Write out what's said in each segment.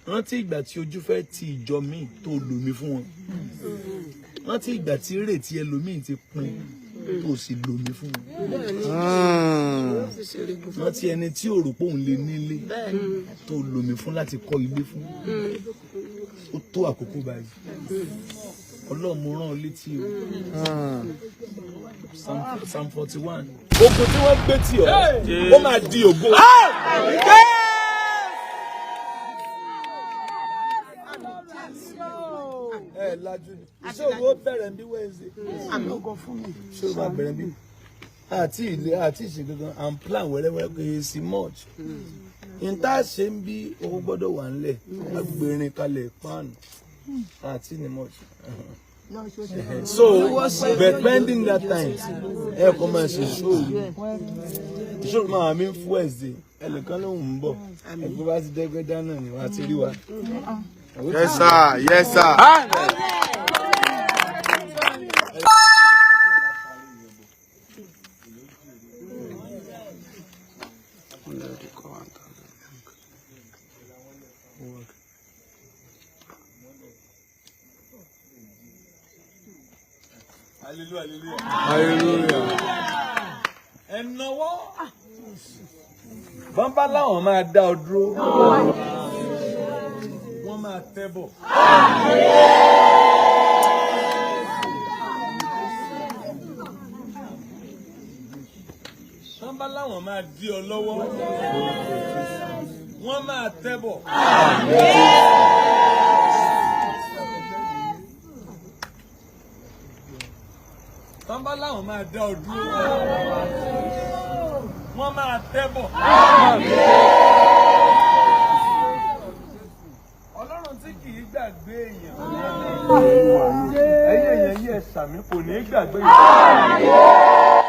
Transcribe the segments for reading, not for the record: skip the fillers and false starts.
Rántí ìgbà tí ojú fẹ́ ti ìjọ míì tó lò mí fún wọn. Rántí ìgbà tí ìrètí ẹlòmíì ti pin tó sì lò mí fún wọn. Rántí ẹni tí ò rò pé òun lè nílé tó lò mí fún láti kọ́ ilé fún. Ó tó àkókò báyìí. Ọlọ́run, mo rán ọ létí o. Psalm 41. Ogun tí wọ́n gbé tì ọ́, ó máa di ògo. Ẹ lajú ni. Ìṣòro ó bẹ̀rẹ̀ ní Wednesday. Ìṣòro máa bẹ̀rẹ̀ bí. Àti ilé àti ìṣe gangan and plan wẹ́rẹ́wẹ́rẹ́ kò yẹ sí much. Ìta ṣe ń bí owó gbọ́dọ̀ wà ńlẹ̀. Agbèrè kalẹ̀ páànù. Àti ní much. So, but pending that time, ẹ kọ́ máa ṣe ìṣòro. Ìṣòro máa mi fún Wednesday. Ẹnìkan ló ń bọ̀. Ẹgbẹ́ bá ti dẹ́gbẹ́ dáná ni wàá ti rí wa. Yes, sir. Yes, sir. Hallelujah, hallelujah. Hallelujah. Ẹ nawọ́. Bọ́n bá láwọn máa dá ọ dúró. Wọ́n máa tẹ́ bọ̀. Bọ́n bá láwọn máa dí ọ lọ́wọ́. Wọ́n máa tẹ́ bọ̀. Bọ́n bá láwọn máa dá ọ dúró. Wọ́n máa tẹ́ bọ̀. Ọlọ́run tí kì í gbàgbé èèyàn. Ẹ̀yin èèyàn yìí, ẹ ṣàmín, kò ní í gbàgbé èèyàn.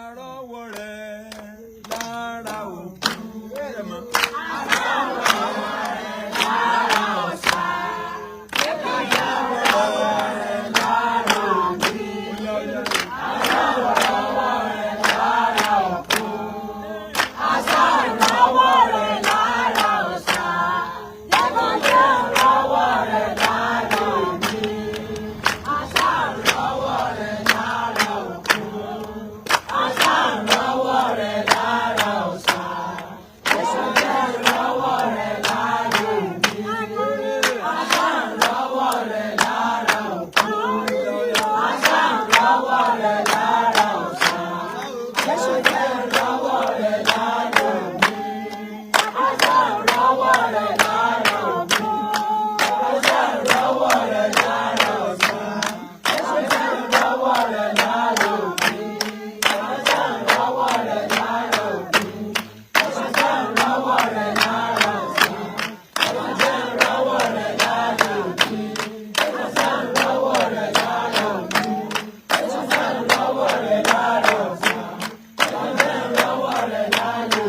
Àrọ́wọ́ rẹ̀ lára òkú. Ẹ mọ̀. Ó yá, ó yá.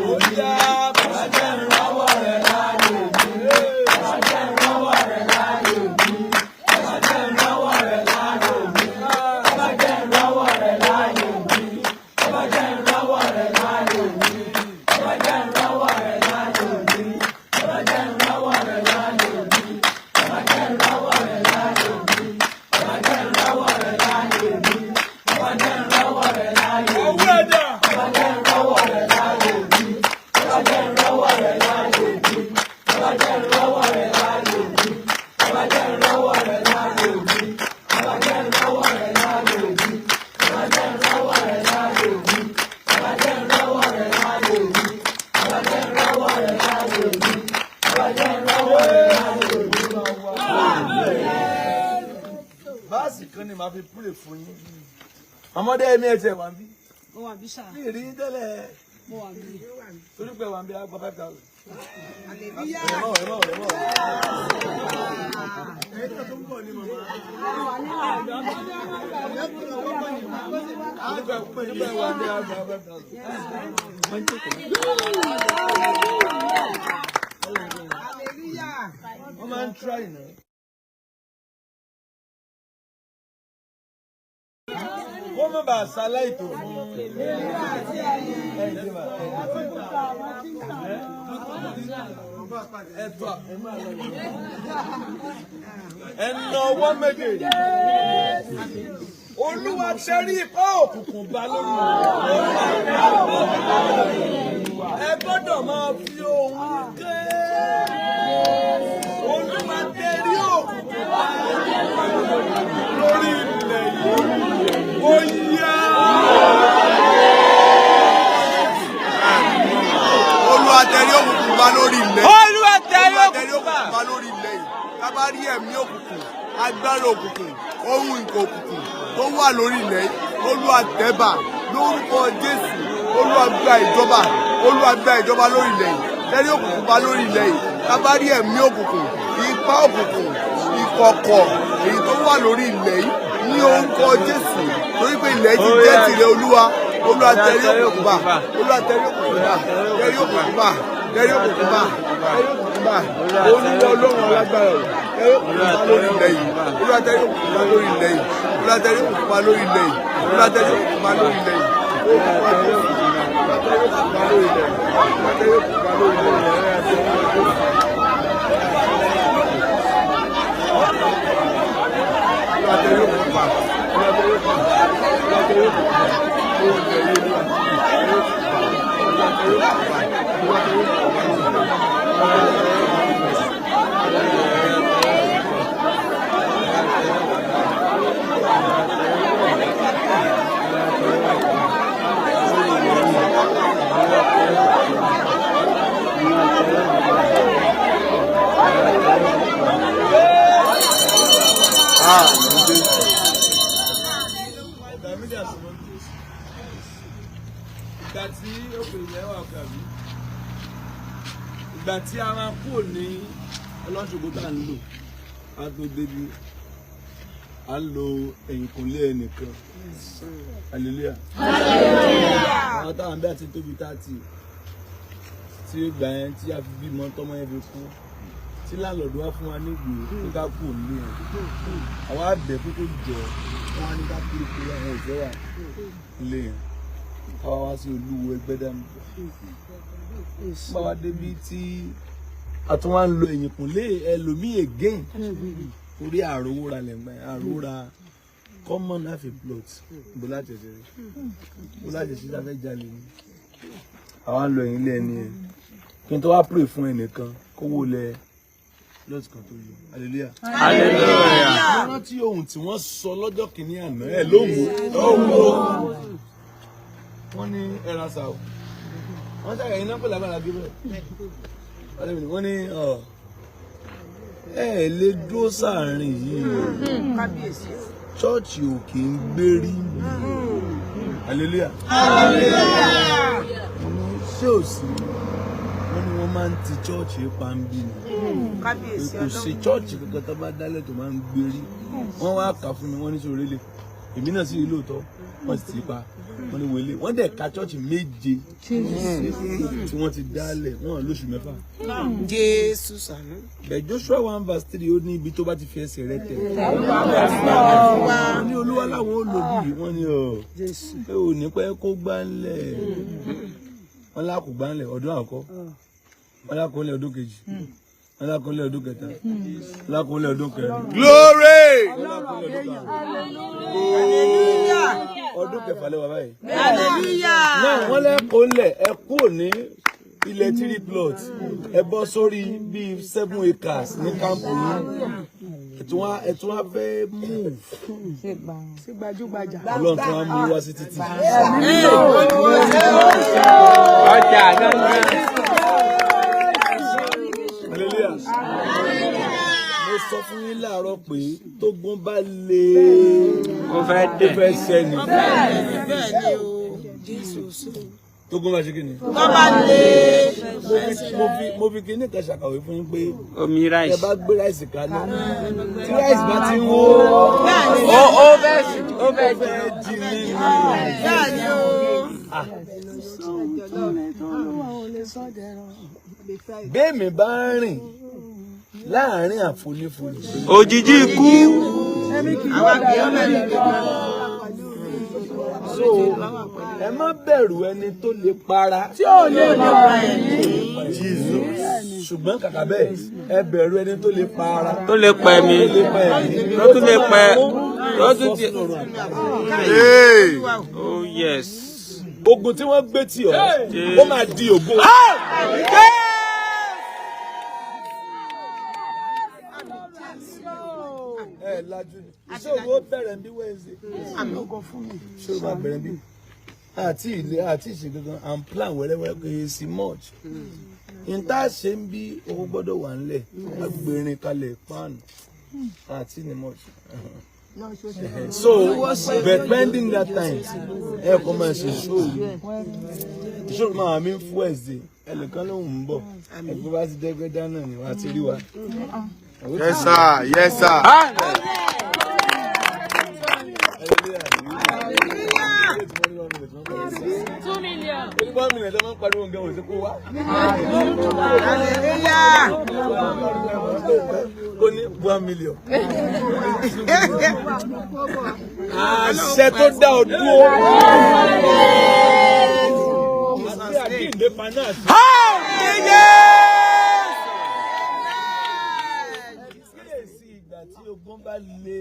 Ó yá, bàbá jẹ́ ìrànwọ́ rẹ̀ láyé mi. Bàbá jẹ́ ìrànwọ́ rẹ̀ láyé mi. Bàbá jẹ́ ìrànwọ́ rẹ̀ láyé mi. Bàbá jẹ́ ìrànwọ́ rẹ̀ láyé mi. Bàbá jẹ́ ìrànwọ́ rẹ̀ láyé mi. Bàbá jẹ́ ìrànwọ́ rẹ̀ láyé mi. Bàbá jẹ́ ìrànwọ́ rẹ̀ láyé mi. Bàbá jẹ́ ìrànwọ́ rẹ̀ láyé mi. Bàbá jẹ́ ìrànwọ́ rẹ̀ láyé mi. Bàbá jẹ́ ìrànwọ́ rẹ̀ láyé mi. Ọwọ́ ẹ̀dá. Bàbá jẹ́ ìrànwọ́ rẹ̀ láyé mi. Bàbá jẹ́ ìrànwọ́ rẹ̀ láyé mi. Bàbá jẹ́ ìrànwọ́ rẹ̀ láyé mi. Bàbá jẹ́ ìrànwọ́ rẹ̀ láyé mi. Bàbá jẹ́ ìrànwọ́ rẹ̀ láyé mi. Bàbá jẹ́ ìrànwọ́ rẹ̀ láyé mi. Bàbá jẹ́ ìrànwọ́ rẹ̀ láyé mi. Bàbá jẹ́ ìrànwọ́ rẹ̀ láyé mi. Bàbá jẹ́ ìrànwọ́ rẹ̀ láyé mi. Verse kan ni màá fi pray fún yín. Ọmọdé mi, ẹ tiẹ̀ wà ń bí. Mo wà bí sà. Mi ì rí yín tẹ́lẹ̀. Mo wà bí. Torí pé wà ń bí, á gba 5,000. Hallelujah. Ẹ mọ̀, ẹ mọ̀, ẹ mọ̀. Ẹ̀yin náà tó ń bọ̀ ní màmá. Torí pé wà ń bí, á gba 5,000. Hallelujah. Wọ́n máa ń try náà. Kó má bàa ṣaláìtò fún ẹ̀yin tí mà ẹ̀yin tí mà. Ẹ̀tọ́ ẹ máa lọ. Ẹ na ọwọ́ méjèèjì. Olúwa tẹrí ipá òkùnkùn ba lórí. Ẹ gbọ́dọ̀ máa fi ohùn ké. Olúwa tẹrí òkùnkùn ba lórí ilẹ̀ yìí. Ó yá. Olúwa tẹrí òkùnkùn ba lórí ilẹ̀. Olúwa tẹrí Olúwa tẹrí òkùnkùn ba. òkùnkùn ba lórí ilẹ̀ yìí. Tá bá rí ẹ̀mí òkùnkùn, agbára òkùnkùn, ohun ìkọ̀ òkùnkùn tó wà lórí ilẹ̀ yìí, Olúwa tẹ̀bà lórúkọ Jésù. Olúwa gba ìjọba. Olúwa gba ìjọba lórí ilẹ̀ yìí. Tẹrí òkùnkùn ba lórí ilẹ̀ yìí. Tá bá rí ẹ̀mí òkùnkùn, ipá òkùnkùn, ìkọ̀kọ̀ èyí tó wà lórí ilẹ̀ yìí ní orúkọ Jésù. Torí pé ilẹ̀ yìí ti jẹ́ tìrẹ Olúwa. Olúwa tẹrí òkùnkùn ba. Olúwa tẹrí òkùnkùn ba. Tẹrí òkùnkùn ba. Tẹrí òkùnkùn ba. Tẹrí òkùnkùn ba. Olúwa Ọlọ́run alágbára o. Tẹrí òkùnkùn ba lórí ilẹ̀ yìí. Olúwa tẹrí òkùnkùn ba lórí ilẹ̀ yìí. Olúwa tẹrí òkùnkùn ba lórí ilẹ̀ yìí. Olúwa tẹrí òkùnkùn ba lórí ilẹ̀ yìí. Olúwa tẹrí òkùnkùn ba lórí ilẹ̀ yìí. Olúwa tẹrí òkùnkùn ba lórí ilẹ̀ yìí. Olúwa tẹrí òkùnkùn ba. Olúwa tẹrí òkùnkùn ba. Olúwa tẹrí òkùnkùn ba. Lórí ilẹ̀ yìí, Olúwa tẹrí òkùnkùn ba. Olúwa tẹrí òkùnkùn ba. Olúwa tẹrí òkùnkùn ba lórí ilẹ̀ yìí. Ah, Jésù. Ọ̀gá mídíà sọ̀rọ̀ ní Jésù. Ìgbà tí ó pè yẹn wà kàbí. Ìgbà tí a máa kúrò ní ọlọ́ṣogbo tá à ń lò, a tó débi, à ń lo ẹ̀yìnkùnlé ẹnìkan. Hallelujah. Àwọn táwọn bí a ti tóbi 30 tí ó gbà yẹn tí a fi bímọ tọmọ yẹn fi kú. Tí láńlọ́ọ̀dù wá fún wa ní ìgbò pé ká kúrò nílé yẹn. Àwa bẹ̀ pé kó jọ wọn á ní ká kúrò pé àwọn òfẹ́ wà nílé yẹn. Káwa wá sí Olúwo Ẹgbẹ́dá mi. Bá wa débi tí a tún wá ń lo ẹ̀yìnkùnlé ẹlòmíì again. Torí àròwó ra lẹ̀gbẹ́ àròwó ra common half a plot. Bó láti ṣe rí. Bó láti ṣe tá fẹ́ jalè ni. Àwa ń lo ẹ̀yìn ilé ẹni yẹn. Kí n tó wá pray fún ẹnìkan kówó lẹ lọ́ọ̀tì kan tó yọ. Hallelujah. Hallelujah. Mo rántí ohun tí wọ́n sọ lọ́jọ́ kìíní àná ẹ̀ lóhùn ó. Wọ́n ní ẹran sá o. Wọ́n ṣàyẹ̀ iná pẹ̀lú agbára gbé bẹ́ẹ̀. Wọ́n ní ẹ lè dúró sáàrin yìí o. Kábíyèsí. Chọ́ọ̀chì ò kì í gbérí. Hallelujah. Mo ní ṣé ò sí? Wọ́n ní wọ́n máa ń ti chọ́ọ̀chì pa ń bí ni. Kábíyèsí Kò sí Ọlọ́run. chọ́ọ̀chì kankan tó bá dálẹ̀ tó máa ń gbérí. Wọ́n wá kà fún mi, wọ́n ní sọ̀rọ̀ lè. Èmi náà sì rí lóòótọ́, wọ́n sì ti pa. Wọ́n ní wọlé. Wọ́n dẹ̀ ka chọ́ọ̀chì 7 tí wọ́n ti dálẹ̀, wọ́n lóṣù 6. Jésù ṣàánú. Bẹ̀ Joshua 1:3 ó ní ibi tó bá ti fi ẹsẹ̀ rẹ̀ tẹ̀. Wọ́n ní Olúwa láwọn ó lò bí wọ́n ní ọ̀. Ẹ ò ní pẹ́ kó gbá ńlẹ̀. Wọ́n lákò gbá ńlẹ̀ ọdún àkọ́kọ́. Wọ́n lákò ńlẹ̀ ọdún kejì. Wọ́n lákò ńlẹ̀ ọdún kẹta. Wọ́n lákò ńlẹ̀ ọdún kẹrin. Glory. Wọ́n lákò ńlẹ̀ ọdún karùn-ún. Ọdún kẹfà lẹ́wà báyìí. Hallelujah. Náà wọ́n lẹ́kọ̀ọ́ ńlẹ̀ ẹ kúrò ní ilẹ̀ 3 plot. Ẹ bọ́ sórí bíi 7 acres ní kámpù yín. Ẹ tún wá fẹ́ move. Sí gbajúgbajà. Ọlọ́run tún wá mú wá sí títì. Ọjà gángan. Hallelujah. Mo sọ fún yín láàárọ̀ pé tógun bá le Ó fẹ́ ó dé. fẹ́ sẹ́ni. Bẹ́ẹ̀ ni o. Jésù sọ. Tógun bá ṣe kí ni? Tó bá lè. Mo fi kíní kan ṣàkàwé fún yín pé Omi ẹ rice. bá gbé ráìsì kaná tí ráìsì bá ti ń hó Ó ó fẹ́ ó fẹ́ ó fẹ́ jí ní. Bẹ́ẹ̀ ni o. Bẹ́ẹ̀mi bá ń rìn láàárín àfonífojì. Òjijì ikú. Àwa kì í bẹ̀rẹ̀ So ẹ má bẹ̀rù ẹni tó lè para. Tí ò lè pa ẹ̀mí. Jesus. Ṣùgbọ́n kàkà bẹ́ẹ̀, ẹ bẹ̀rù ẹni tó lè pa ara, tó lè pẹ̀ mí, tó lè pa ẹ̀mí, tó tún lè pẹ̀, tó tún ti. Hey. Oh yes. Ogun tí wọ́n gbé tì ọ́, ó máa di ògo. Ẹ lajú ni ìṣòro ó bẹ̀rẹ̀ ní Wednesday. Ìṣòro máa bẹ̀rẹ̀ bí àti ilé àti ìṣe gangan and plan wẹ́rẹ́wẹ́rẹ́, kò yẹ sí much. N tá a ṣe ń bí, owó gbọ́dọ̀ wà ńlẹ̀, agbèrè kalẹ̀ páànù àti ní much. So, but pending that time, ẹ kọ́ máa ṣe ìṣòro. Ìṣòro máa mi fún Wednesday. Ẹnìkan ló ń bọ̀, ẹgbẹ́ bá ti dẹ́gbẹ́ dáná ni wàá ti rí wa. Yes, sir. Yes, sir. 2 million. 1 million tó máa ń pariwo nǹkan ò sí kó wá. Hallelujah. Kó ní 1 million. Àṣẹ tó dá ọ dúró. Àti àjíǹde paná àṣẹ. Kíyèsí ìgbà tí ogun bá le.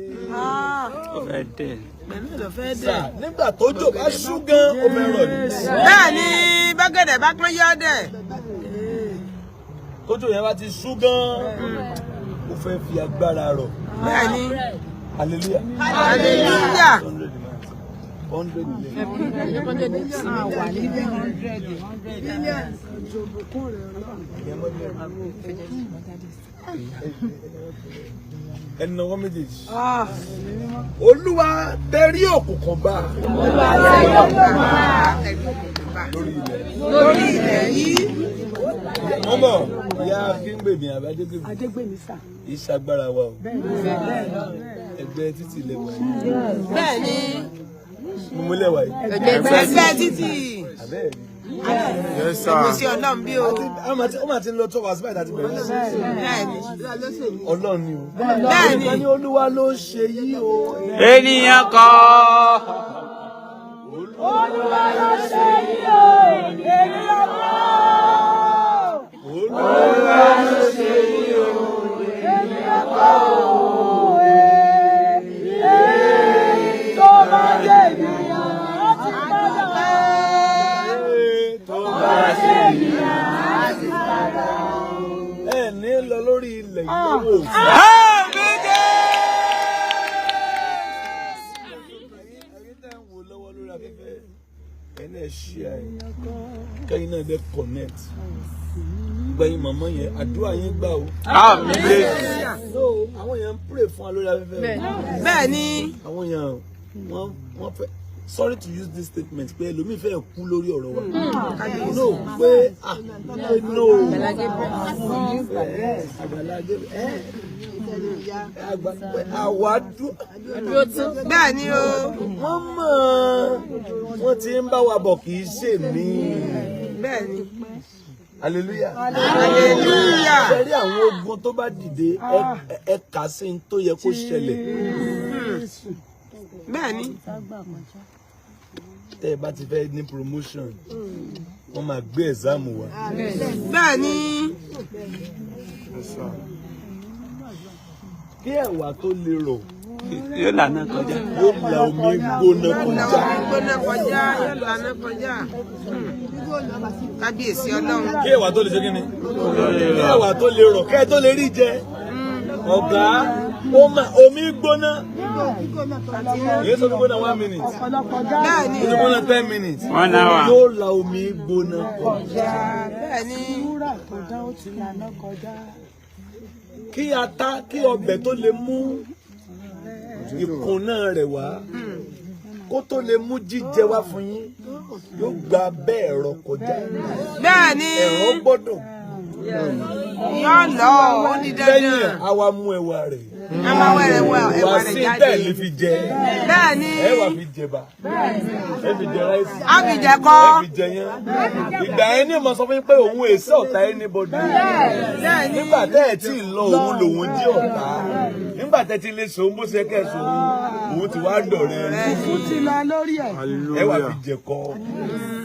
Ó fẹ́ dẹ̀. Pẹ̀lú ló fẹ́ dẹ̀. Sà, nígbà tójò bá ṣú gan, ó fẹ́ rọ̀ ní. Bẹ́ẹ̀ ni, bọ́gẹ̀dẹ̀ bá pọ́n yọ́ dẹ̀. Tójò yẹn bá ti ṣú gan, ó fẹ́ fi agbára rọ̀. Bẹ́ẹ̀ ni. Hallelujah. Hallelujah. 100 million. Ẹnu ọwọ́ méjèèjì. Olúwa, tẹrí òkùnkùn bá lórí ilẹ̀. Lórí ilẹ̀ yìí. Mọ́mọ́, ìyá Akíngbèmí àbájẹ́gbèmí. Adégbèmí sà. Ìṣàgbára wa o. Ẹgbẹ́ títì lẹ́wà yìí. Bẹ́ẹ̀ ni. Mo lẹ́wà yìí. Ẹgbẹ́ títì. Àbẹ́ẹ̀ ni. Yes, sir. Kò sí Ọlọ́run bí o. Ó máa ti ń lọ tó wá síbáyìí láti bẹ̀rẹ̀. Bẹ́ẹ̀ ni. Ọlọ́run ni o. Bẹ́ẹ̀ ni. Ìgbà ní Olúwa ló ṣe yí o. Ènìyàn kọ́. Olúwa ló ṣe yí o, ènìyàn kọ́. Olúwa ló ṣe yí o. Ènìyàn kọ́ o, ee, tó bá jẹ́ ènìyàn, á ti padà. Tó bá ṣe ènìyàn, á ti padà. Ẹ ní lọ lórí ilẹ̀ ìgbówó òfin. Ẹ̀yin tẹ́ ń wò lọ́wọ́ lórí afẹ́fẹ́, ẹ̀yin náà share ẹ̀, kẹ́yin náà dẹ́ connect. Gbẹ̀yìn màmá yẹn, àdúrà yín gbà o. Àmín Jésù. No, àwọn èèyàn ń pray fún wa lórí afẹ́fẹ́ o. Bẹ́ẹ̀ ni. Àwọn èèyàn wọ́n fẹ́, sorry to use this statement, pé ẹlòmíì fẹ́ kú lórí ọ̀rọ̀ wa. No, pé ah, pé no. Àgbàlá Gabriel ẹ àgbà pé àwa dúró. Bẹ́ẹ̀ ni o. Wọ́n mọ̀, wọ́n ti ń bá wa bọ̀, kì í ṣe mí. Bẹ́ẹ̀ ni. Hallelujah. Hallelujah. Ṣe rí àwọn ogun tó bá dìde, ẹ kà sí ní tó yẹ kó ṣẹlẹ̀. Bẹ́ẹ̀ ni. Tẹ́ ẹ bá ti fẹ́ ní promotion, wọ́n máa gbé exam wá. Bẹ́ẹ̀ ni. Yes, sir. Kí ẹ̀wà tó lè rọ̀, Yóò lànà kọjá. yóò la omi gbóná kọjá. Gbóná kọjá, yóò lànà kọjá. Kábíyèsí Ọlọ́run. Kí ẹ̀wà tó lè ṣe kí ni? Kí ẹ̀wà tó lè rọ̀, kẹ́ ẹ tó lè rí jẹ. Ọ̀gá, ó máa omi gbóná. Èyí sọ gbóná 1 minute. Ọ̀pọ̀lọpọ̀ dá. Bẹ́ẹ̀ ni. Ó ti gbóná 10 minutes. 1 hour. Yóò la omi gbóná kọjá. Bẹ́ẹ̀ ni. Wúrà tó dán, ó ti lànà kọjá. Kí ata, kí ọbẹ̀ tó lè mú ìkùnà rẹ̀ wá, kó tó lè mú jíjẹ wá fún yín, yóò gba bẹ́ẹ̀ ẹ̀rọ kọjá. Bẹ́ẹ̀ ni. Ẹ̀rọ gbọ́dọ̀ Yóò lọ, ó di lẹ́yìn dandan. ẹ̀, àwa mú ẹwà rẹ̀ A máa wẹ̀rẹ̀ wọ wá ẹ̀wà rẹ̀ sí jáde. tẹ́ẹ̀lì fi jẹ. Bẹ́ẹ̀ ni. Ẹ wà fi jẹba, ẹ fi jẹ rice, Á fi jẹ kọ́. ẹ fi jẹ yẹn. Ìgbà yẹn ní ìmọ̀ sọ fún yín pé òun èsì ọ̀tá anybody. Bẹ́ẹ̀ ni. Nígbà tẹ́ ẹ̀ tí ì lọ, òun lòun jẹ́ ọ̀tá. Nígbà Nígbà tẹ́ ti lè sòun bó ṣe kẹ́ sòun, òun ti wá dọ̀rẹ́ ẹ. Fún ti lọ lórí ẹ̀. Ẹ wà fi jẹ̀kọ.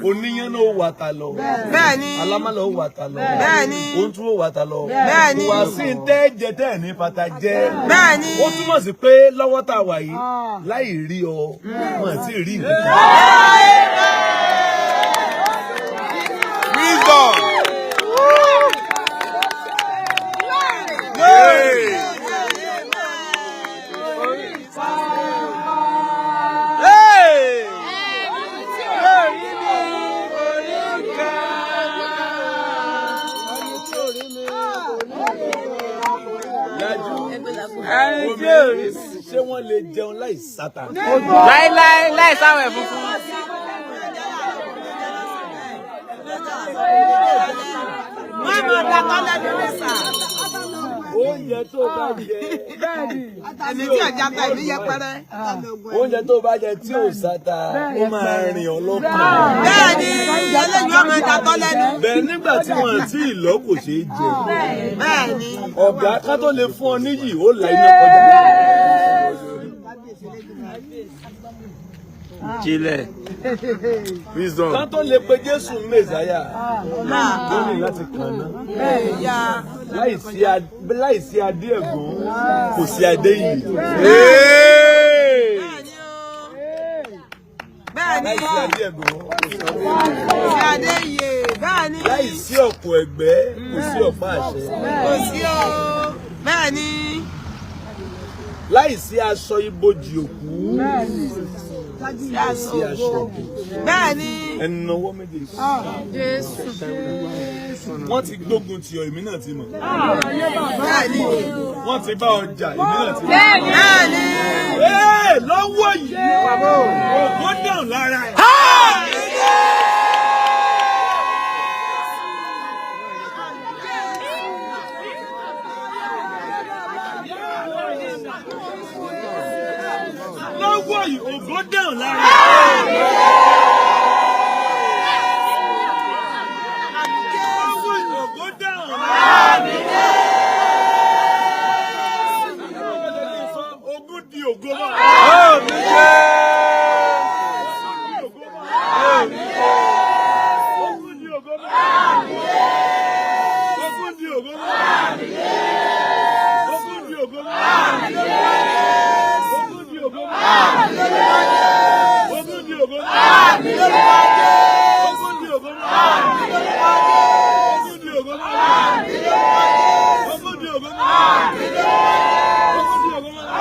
Oníyán náà ó wà ta lọ. Bẹ́ẹ̀ni. Alámàlà ó wà ta lọ. Bẹ́ẹ̀ni. Oúntú ó wà ta lọ. Bẹ́ẹ̀ni. Wà sí ń tẹ́ jẹ tẹ́ ẹ̀ ní fata jẹ́. Bẹ́ẹ̀ni. Ó túmọ̀ sí pé lọ́wọ́ tá a wà yìí, láì rí ọ, wọn àti rí nǹkan kan. Wisdom. Hey. Hey! Ẹni tí ò rí mi. Ṣé wọ́n lè jẹun láì sáta? Láíláí láì sáwẹ̀ funfun. Wọ́n máa dakọ́ lẹ́nu ní sà. Oúnjẹ tó bá jẹ, Ẹ̀mí tí ọ̀já ta ẹ̀mí yẹpẹrẹ. oúnjẹ tó bá jẹ tí ò sáta, ó máa rìn ọ́ lọ́kàn. Bẹ́ẹ̀ni, eléyìí ọmọ dakọ́ lẹ́nu. Bẹ́ẹ̀ nígbà tí wọ́n àti ìlọ́ kò ṣeé jẹ. Bẹ́ẹ̀ni. Ọ̀gá ká tó lè fún ọ níyì, ó la iná kọjá. Jílẹ̀. Wisdom. Ká tó lè pe Jésù Mèsáyà, ó ní láti kàn ná. Ìyá. Láìsí adé ẹ̀gún, kò sí adé yìí. Hey. Bẹ́ẹ̀ni o. Bẹ́ẹ̀ni. Láìsí adé ẹ̀gún, Ṣadé yè. Bẹ́ẹ̀ni. láìsí ọ̀pọ̀ ẹ̀gbẹ́, kò sí ọ̀pá àṣẹ. Kò sí o. Bẹ́ẹ̀ni. Láìsí aṣọ ibojì òkú, kò sí aṣọ òkú. Bẹ́ẹ̀ni. Ẹnu ọwọ́ méjèèjì. Wọ́n ti gbógun tì ọ́, èmi náà ti mọ̀. Bẹ́ẹ̀ni. Wọ́n ti bá ọjà, èmi náà ti mọ̀. Bẹ́ẹ̀ni. Ee, lọ́wọ́ yìí, ògo dàn lára ẹ̀. Lọ́wọ́ yìí, ògo dàn lára ẹ̀. Lọ́wọ́ yìí, ògo dàn lára ẹ̀. Ogun di ògo mọ́. Ogun di ògo mọ́. Ogun di ògo mọ́. Ogun di ògo mọ́. Ogun di ògo mọ́. Ogun di ògo mọ́. Ogun di ògo mọ́. Ogun di ògo mọ́. Ogun di ògo mọ́. Ogun di ògo mọ́.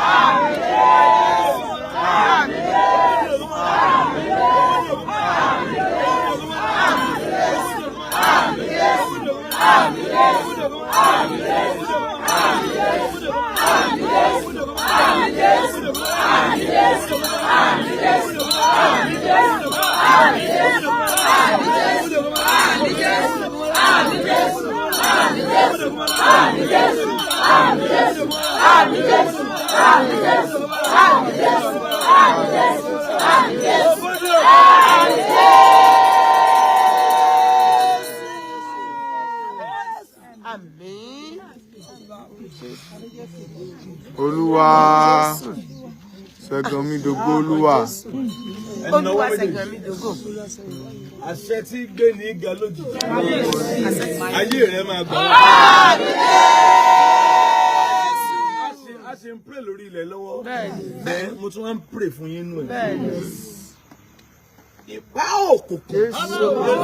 Àmín. Olúwa. Ṣẹ́gun mi dògo Olúwa. Olúwa ṣẹ̀gàn mi dògo. Àṣẹ tí gbé ní ga lójijì. Ayé rẹ máa gbà. A ṣe ń pray lórí ilẹ̀ lọ́wọ́. Bẹ́ẹ̀ mo tún wá ń pray fún yín nù ẹ̀. Ìpá òkùnkùn.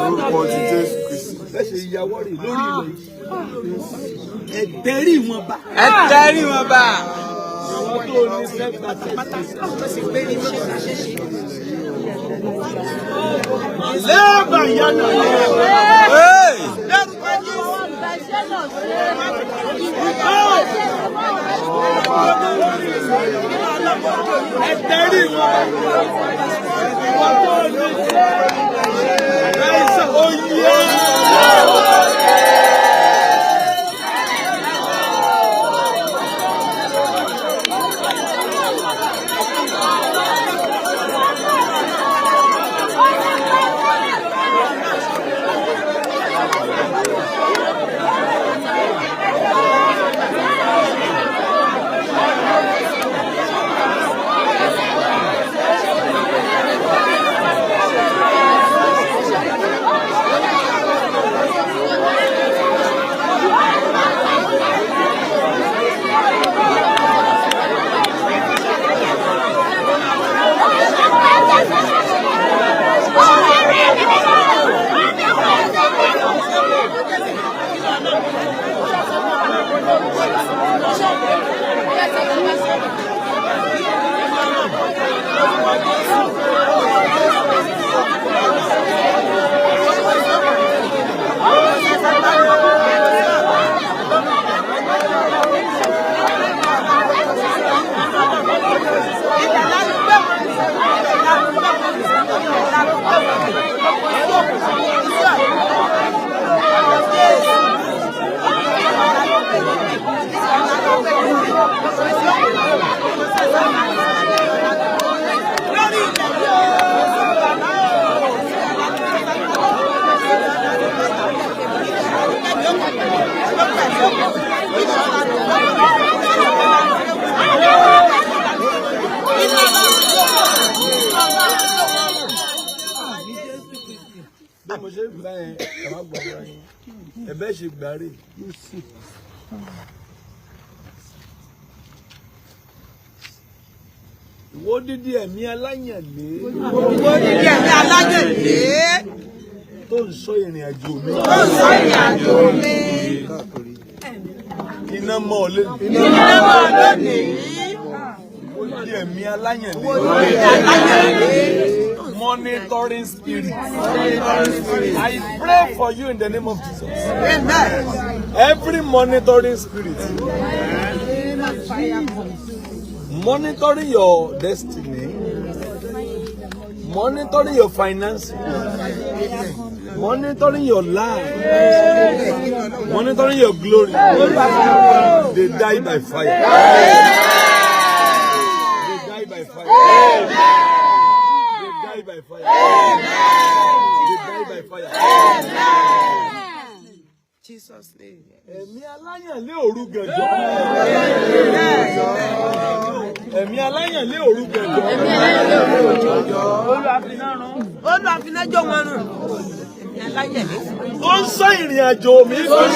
Orúkọ ti Jésù Kristi. Bẹ́ẹ̀ ṣe yàwọ́ rè lórí ilẹ̀ yìí. Ẹ tẹrí wọn bá. Ẹ tẹrí wọn bá. Àwọn tó ní sẹ́gbà tẹ̀sí. Lẹ́ẹ̀bà yánà. Hey! Lórúkọ Jésù. Ẹ tẹrí wọn bá. Ìwọ tó ní sẹ́gbà oyè. Thank you. Bí mo ṣe ń gbà yẹn, kàmá gbà fúnra yín. Ẹ̀bẹ̀ ṣe gbà rè. Ìwọ dídí ẹ̀mí aláyànlé Ìwọ dídí ẹ̀mí aláyànlé tó ń sọ ìrìn àjò mi. tó ń sọ ìrìn àjò mi. Iná mọ́ ọ lẹ́nu. Iná mọ́ ọ lónìí. Ìwọ dídí ẹ̀mí aláyànlé. Aláyànlé. Monitoring spirit. I pray for you in the name of Jesus. Amen. Every monitoring spirit monitoring your destiny, monitoring your finances, monitoring your life, monitoring your glory, they die by fire. They die by fire. They die by fire. They die by fire. Jesus name. Ẹ̀mí aláyànlé òru gànjọ́. Ẹ̀mí aláyànlé òru gànjọ́. Olúwa fi iná jó wọn run. Ẹ̀mí aláyànlé. Ó ń sọ ìrìn àjò mi fún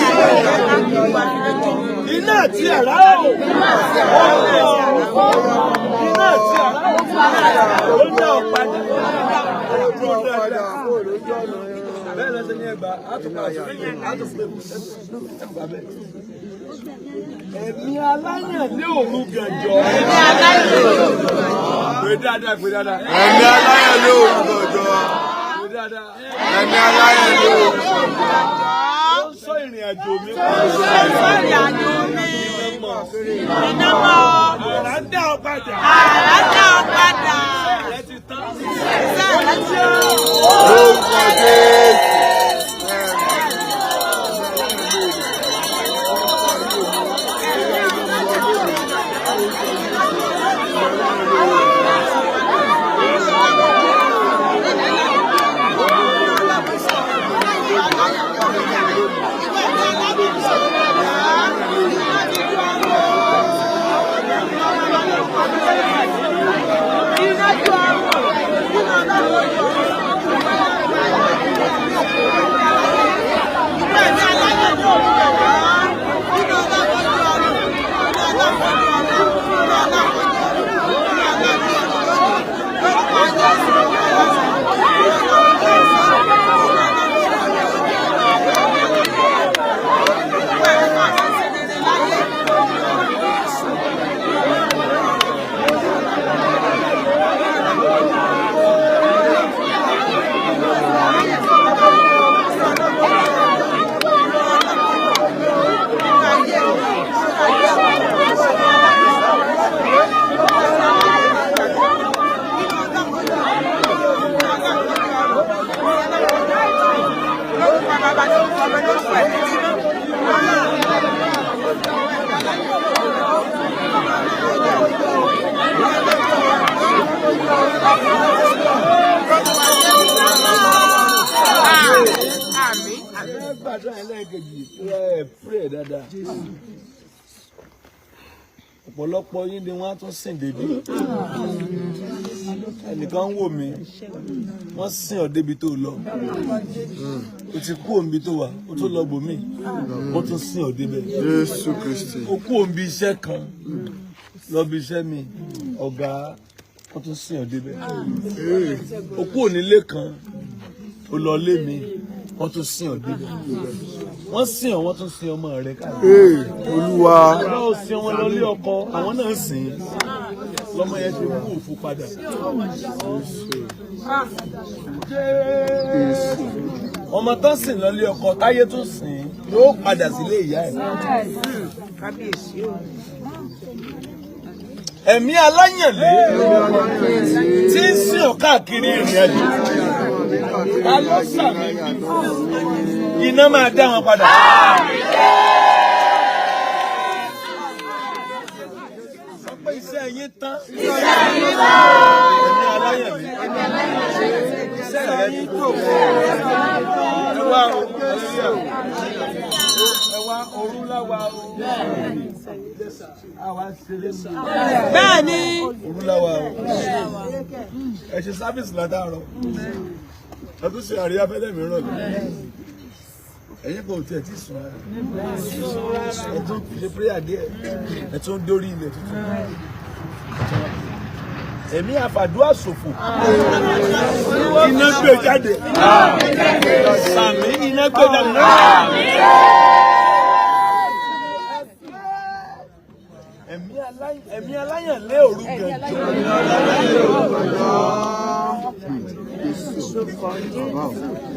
iná àti àrá o. Iná àti àrá o. Ó ń dá ọ padà. Ó dúró dáadáa. Bẹ́ẹ̀ lọ́sẹ̀ ní ẹgbàá, á tún padà sórí ìlú, á tún pè ẹgbàá bẹ́ẹ̀. Ẹ̀mí aláyànlé òru gànjọ́. Ẹ̀mí aláyànlé òru gànjọ́. Pè dáadáa, pè dáadáa. Ẹ̀mí aláyànlé òru gànjọ́. Pè dáadáa. Ẹ̀mí aláyànlé òru gànjọ́. Ó ń sọ ìrìn àjò mi. Ó ń sọ ìrìn àjò mi. Iná mọ́. Àrá ń dá ọ padà. Àrá dá ọ padà. Ẹ ti tán. Iṣẹ́ rẹ ti tán. Lórúkọ Jésù. Àmín. Ẹ gbàdúrà ẹlẹ́ẹ̀kejì, ẹ pray dáadáa. Ọ̀pọ̀lọpọ̀ yín ni wọ́n á tún sìn débi. Ẹnìkan ń wò mí, wọ́n sìn ọ́ débi tó lọ. O ti kú òǹbi tó wà, o tún lọ bòmí, wọ́n tún sìn ọ́ débẹ̀. Jésù Kristi. O kú òǹbi iṣẹ́ kan, lọ bí iṣẹ́ mi, ọ̀gá, wọ́n tún sìn ọ́ débẹ̀. O kú ònílé kan, o lọ lé mi, wọ́n tún sìn ọ́ débẹ̀. Wọ́n sìn ọ́, wọ́n tún sìn ọmọ rẹ káàkiri. Ee, Olúwa. Ọlọ́ ò sin wọn lọ lé ọkọ, àwọn náà sìn ín. Lọ́mọ yẹn ti mú òfo padà. Ọmọ tán sìn lọ lé ọkọ, táyé tún sìn ín, yóò padà sílé ìyá ẹ̀. Kábíyèsí o. Ẹ̀mí aláyànlé tí ń sìn ọ́ káàkiri ìrìn àjò. Ta ló sàmì bí? Iná máa dá wọn padà. Sọ pé iṣẹ́ yín tán. Ẹ̀mí aláyànlé. Iṣẹ́ rẹ ti tó. Ẹ wá o, hallelujah. Ẹ wá òru láwa o. Àwa ṣeré mi. Bẹ́ẹ̀ni. Òru láwa o. Ẹ ṣe service látàárọ̀. Ẹ tún ṣe àríyá fẹ́lẹ́ mìíràn. Ẹ̀yin kò tiẹ̀ tí sùn rárá. Ẹ tún ṣe prayer díẹ̀. Ẹ tún dórí ilẹ̀ tuntun. Ẹ̀mí àfàdúrà ṣòfò. Iná gbé jáde. Sàmì iná gbé jáde. Ẹ̀mí aláyànlé òru gànjọ́.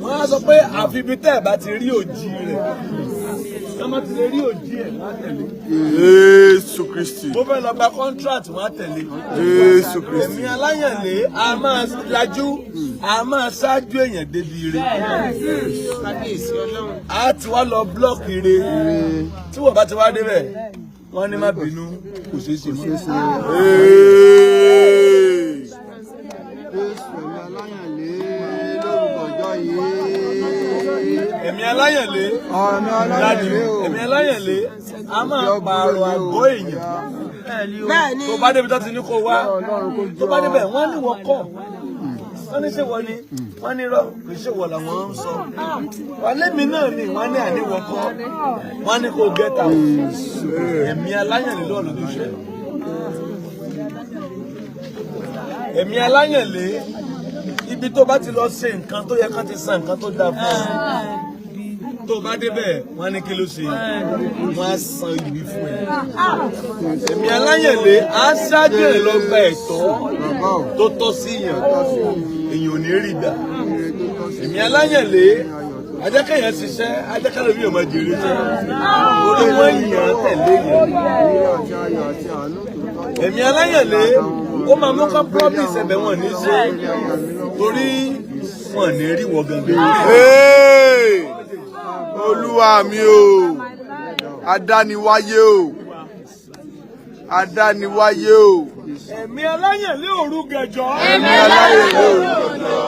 Wọ́n á sọ pé àfi ibi tẹ́ ẹ̀ bá ti rí òjì rẹ̀. Wọ́n má ti lè rí òjì ẹ̀, wọ́n á tẹ̀lé. Jésù Kristi. Mo fẹ́ lọ gba contract, wọ́n á tẹ̀lé. Jésù Kristi. Ẹ̀mí aláyànlé a máa lajú, a máa ṣáájú èèyàn débi ire. A ti wá lọ block ire. Tí wọ́n bá ti wá débẹ̀, wọ́n ní má bínú, kò ṣeé ṣe mọ́. Hey. Jésù, ẹ̀mí aláyànlé lórúkọjọ́ yìí. Ẹ̀mí aláyànlé Ẹ̀mí aláyànlé o. Ẹ̀mí aláyànlé a máa pààrọ̀ àgọ́ èèyàn. Bẹ́ẹ̀ni. Tó bá débi tó ti ní kó wá, tó bá débẹ̀ wọ́n ní wọ́n kọ̀, wọ́n ní ṣé wọ́n ni, wọ́n ní rọ́ kì í ṣe wọ́n làwọn ń sọ. Wọ́n lémi náà ni wọ́n ní àníwọ̀ kọ́, wọ́n ní kó get out. Ẹ̀mí aláyànlé lọ́ọ̀ lójú iṣẹ́. Ẹ̀mí aláyànlé, ibi tó bá ti lọ ṣe nǹkan tó yẹ kán ti san nǹkan tó dáa fún ọ, tó bá débẹ̀ wọ́n ní kí ló ṣe, wọ́n á san ibi fún ẹ. Ẹ̀mí aláyànlé á ṣáájú ẹ̀ lọ gba ẹ̀tọ́ tó tọ́ sí yàn, èèyàn ò ní rí gbà. Ẹ̀mí aláyànlé ajẹ́kẹ̀yàn ṣiṣẹ́, ajẹ́kẹ̀lẹ́ mi ò máa jèrè jẹ́ orí wọ́n yàn án tẹ̀lé yẹn. Ẹ̀mí aláyànlé ó máa mú ká promise ẹ̀bẹ̀ wọn ní ṣe torí wọn ní rí wọ gangan. Hey. Olúwa mi o. Adániwáyé o. Adániwáyé o. Ẹ̀mí aláyànlé òru gànjọ́. Ẹ̀mí aláyànlé òru gànjọ́.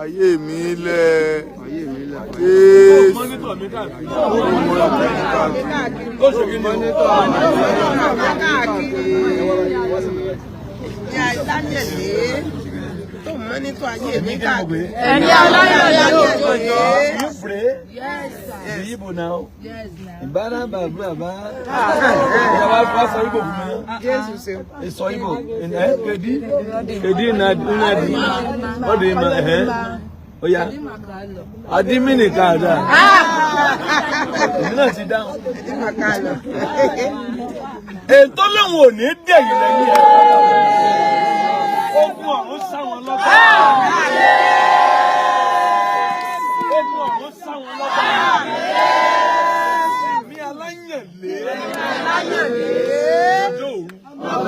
Ayé mi lẹ̀. Jésù. Monitor mi káàkiri. Ó Ó ṣe kí ni o? Ní aláyànlé tó mọ́nítọ̀ ayé mi káàkiri. Ẹ̀mí aláyànlé òru gànjọ́. You pray? Yes, sir. The Igbo now. Yes, now. Ìbára bàbá bàbá. Ìyàwó afọ sọ Igbo fún mi. Jésù ṣe. Sọ Igbo. Kedi? Kedi Nnadi. What do you mean? Oya. Adimini kada. Èmi náà ti dáhùn. Ètò lòun ò ní dẹ̀yìn lẹ́yìn ẹ̀. Ogun ọ̀run sá wọn lọ́gbà. Ogun ọ̀run sá wọn lọ́gbà. Ẹ̀mí aláyànlé.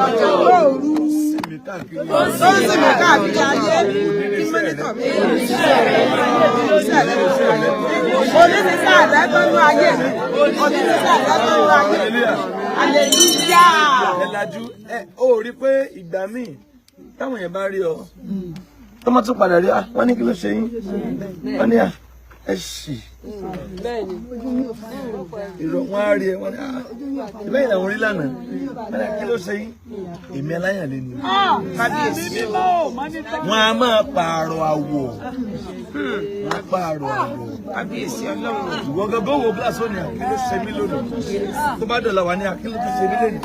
Ọjọ́ òru. Sinmi káàkiri. Tó ń sìn mí káàkiri ayé kí mọ́nítọ̀ mi. Oníṣẹ́ àrẹ tó ń lo ayé mi. Oníṣẹ́ àrẹ tó ń lo ayé mi. Hallelujah. Ẹ lajú ẹ ó rí pé ìgbà míì táwọn èèyàn bá rí ọ tọmọ tún padà rí ọ, wọ́n ní kí ló ṣe yín, wọ́n ní à ẹ ṣì ìrọ̀ wọ́n á rí ẹ, wọ́n ní à ìbẹ́yìn làwọn orí lánàá, wọ́n ní kí ló ṣe yín, èmi aláyànlé ni. Wọ́n á máa pààrọ̀ àwọ̀, wọ́n á pààrọ̀ àwọ̀. Kábíyèsí Ọlọ́run. Ìwọ gangan wo gíláàsì ó ní àkíló ṣe mí lónìí, tó bá dọ̀là wà ní àkíló tó ṣe mí lónìí.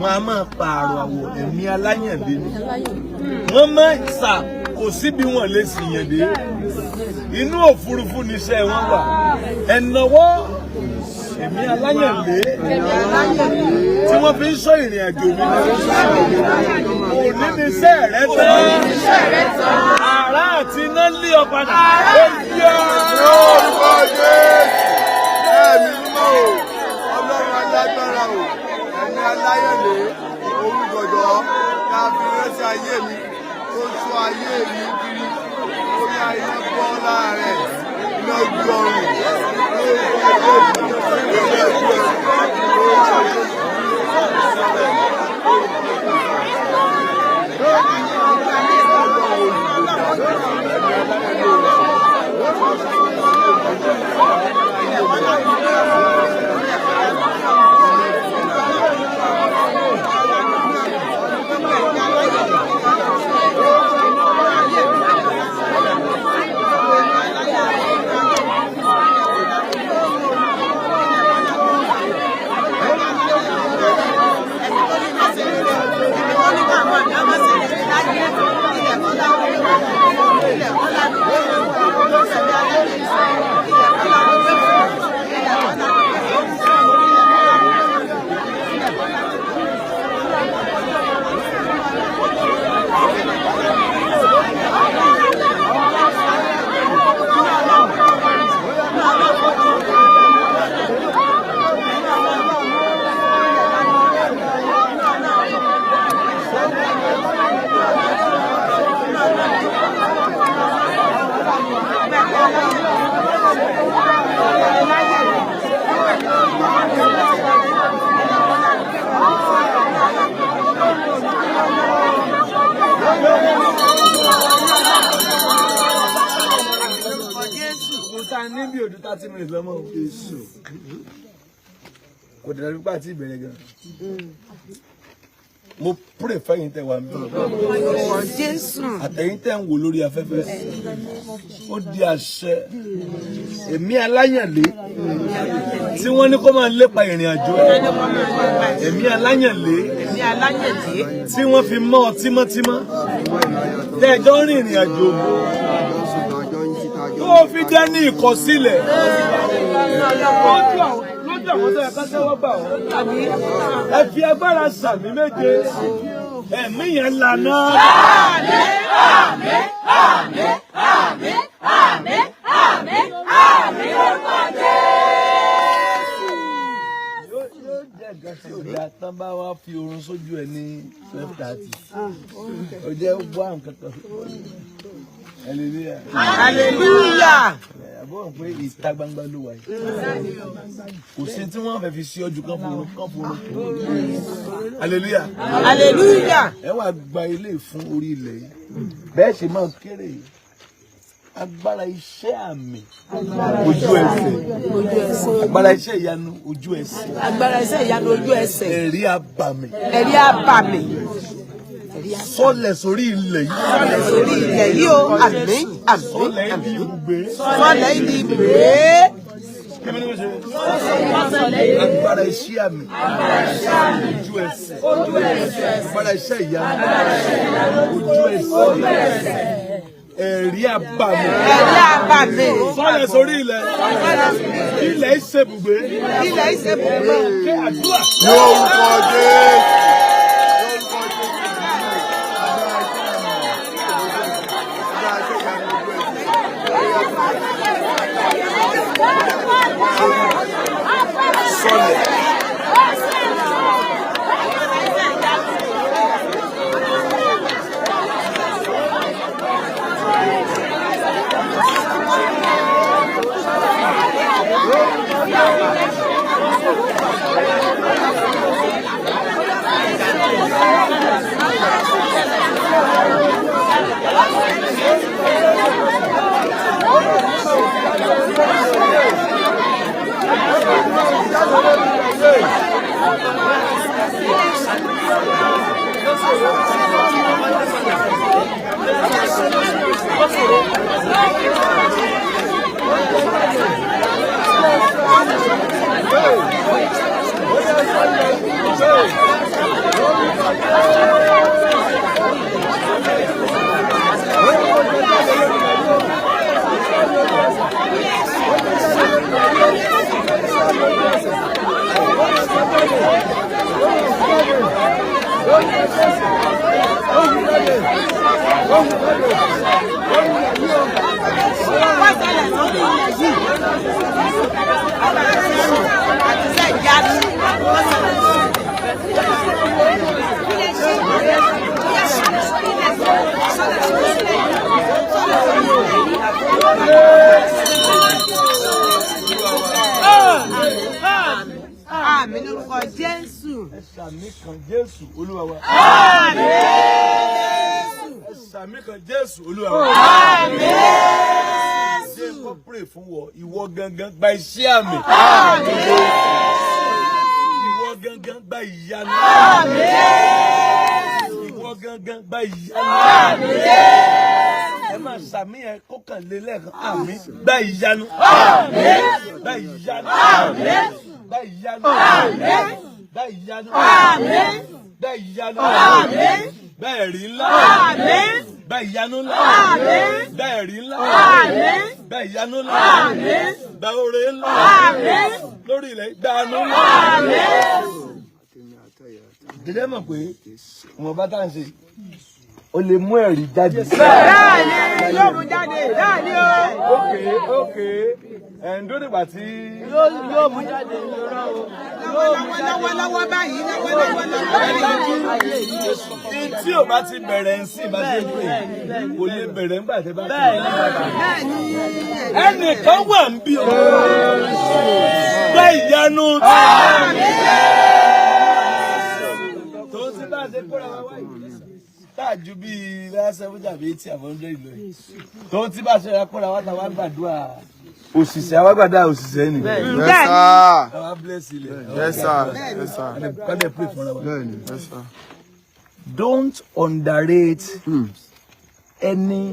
Wọ́n á máa pààrọ̀ àwọ̀. Ẹ̀mí aláyànlé ni. Wọ́n máa sà kò síbi wọn lè sì yàn dé. Inú òfurufú níṣẹ́ wọn wà. Ẹ̀nàwọ́ ẹ̀mí aláyànlé tí wọ́n fi ń sọ ìrìn àjò mi òní níṣẹ́ rẹ tán. Àrá àti iná lé ọ padà. Ó yá. Lórúkọ Jésù. Ẹ̀mí mímọ́ o. Ọlọ́run alágbára o. Ẹ̀mí aláyànlé òru gànjọ́ tá a fi ránṣẹ́ ayé mi tó ń sọ ayé mi kiri. Orí ayé bọ́ láàrẹ̀. Iná ju ọrùn. Lórúkọ Jésù. Lórúkọ Jésù. Lórúkọ Jésù. Okun tá a ní bí ojú 30 minutes lọ́mọ o. Kò dẹ̀ nípa àti ìbẹ̀rẹ̀ gan. Mo pray fẹ́yìn tẹ́ wà ń bí. Jésù. Àtẹ̀yìn tẹ́ ń wò lórí afẹ́fẹ́. Ó di àṣẹ. Ẹ̀mí aláyànlé tí wọ́n ní kó máa lépa ìrìn àjò ẹ̀. Ẹ̀mí aláyànlé Ẹ̀mí aláyànlé. tí wọ́n fi mọ́ ọ tímọ́tímọ́. Tẹ́ẹ̀jọ́ rìn ìrìn àjò tó fi jẹ́ ní ìkọ̀sílẹ̀. Lójú àwọn tó yẹ ká tẹ́wọ́ gbà ọ́. Ẹ fi agbára sàmì méje. Ẹ̀mí yẹn lànà. Àmín, àmín, àmín, àmín, àmín, àmín, àmín lórúkọ Jésù. Yóò jẹ́ nǹkan tí ò dáa tán bá wá fi oorun sójú ẹ ní 12:30. Ó jẹ́ wá nǹkan kan. Hallelujah. Hallelujah. Àbọ̀ pé ìta gbangba ló wà yìí. Kò sí tí wọ́n fẹ́ fi sí ọjọ́ kan fún kan fún. Hallelujah. Hallelujah. Ẹ wá gba ilé fún orí ilẹ̀ yìí. Bẹ́ẹ̀ ṣe máa kéré yìí. Agbára iṣẹ́ àmì ojú ẹsẹ̀. Agbára iṣẹ́ ìyanu ojú ẹsẹ̀. Agbára iṣẹ́ ìyanu ojú ẹsẹ̀. Ẹ̀rí abàmì. Ẹ̀rí abàmì. Sọlẹ̀ sórí ilẹ̀ yìí. Sọlẹ̀ sórí ilẹ̀ yìí o. Àmín, àmín, Sọlẹ̀ ibi àmín. ibùgbé. Sọlẹ̀ ibi ibùgbé. Kí ni mo ṣe? Agbára iṣẹ́ àmì ojú ẹsẹ̀. Agbára iṣẹ́ ìyanu ojú ẹsẹ̀. Ẹ̀rí abàmì. Ẹ̀rí abàmì. Sọlẹ̀ sórí ilẹ̀. Ilẹ̀ ìṣèbùgbé. Ilẹ̀ ìṣèbùgbé. Kí àdúrà. Lórúkọ Jésù. Lórúkọ Jésù. Agbára iṣẹ́ ìyanu ojú ẹsẹ̀. Sọlẹ̀. Wọ́n sọlẹ̀ sórí ilẹ̀ yìí. Àti iṣẹ́ ìyanu. Wọ́n sọlẹ̀ sórí ilẹ̀. Àmín lórúkọ Jésù. Ẹ sàmì kan, Jésù Olúwa wa. Ẹ sàmì kan, Jésù Olúwa wa. Ṣé kò pray fún wọ ìwọ gangan, gba iṣẹ́ àmì. Ìwọ gangan, gba ìyanu. Ìwọ gangan, gba ìyanu. Ẹ máa sàmì yẹn kó kàn lé lẹ́ẹ̀kan. Àmín, gba ìyanu. Gba ìyanu. Gba ìyanu. Gba ìyanu. Gba ìyanu. Gba ẹ̀rí ńlá. Gba ìyanu ńlá. Gba ẹ̀rí ńlá. Gba ìyanu ńlá. Gba oore ńlá. Lórí ilẹ̀, gba àánú ńlá. Jẹjẹ mọ̀ pé ìwọ̀n bá tá à ń ṣe, o lè mú ẹ̀rí jáde. Bẹ́ẹ̀ni, yóò mú jáde. Bẹ́ẹ̀ni o. Ok, ẹ̀ ń dúró nígbà tí. Yóò mú jáde. Lọ́wọ́ lọ́wọ́ báyìí, lọ́wọ́ lọ́wọ́ lọ́wọ́ báyìí. Tí o bá ti bẹ̀rẹ̀ ń sìn bá ṣe ń pè, kò lè bẹ̀rẹ̀ ńgbà tẹ́ bá ti. Bẹ́ẹ̀ni. Ẹnìkan wà ń bí o. Gbé ìyanu tó ti bá ṣe kóra wá wáyé. Tá a ju bíi 70 tàbí 80 àbọ̀ 100 lọ yìí. Tó ti bá ṣe ra kóra wá ta wá gbàdúrà. Òṣìṣẹ́ awágbàdá òṣìṣẹ́ ni. Yes, sir. Àwa bless ilẹ̀. Yes, sir. Yes, sir. Kọ́dẹ̀ pray fúnra wa. Yes, sir. Don't underrate any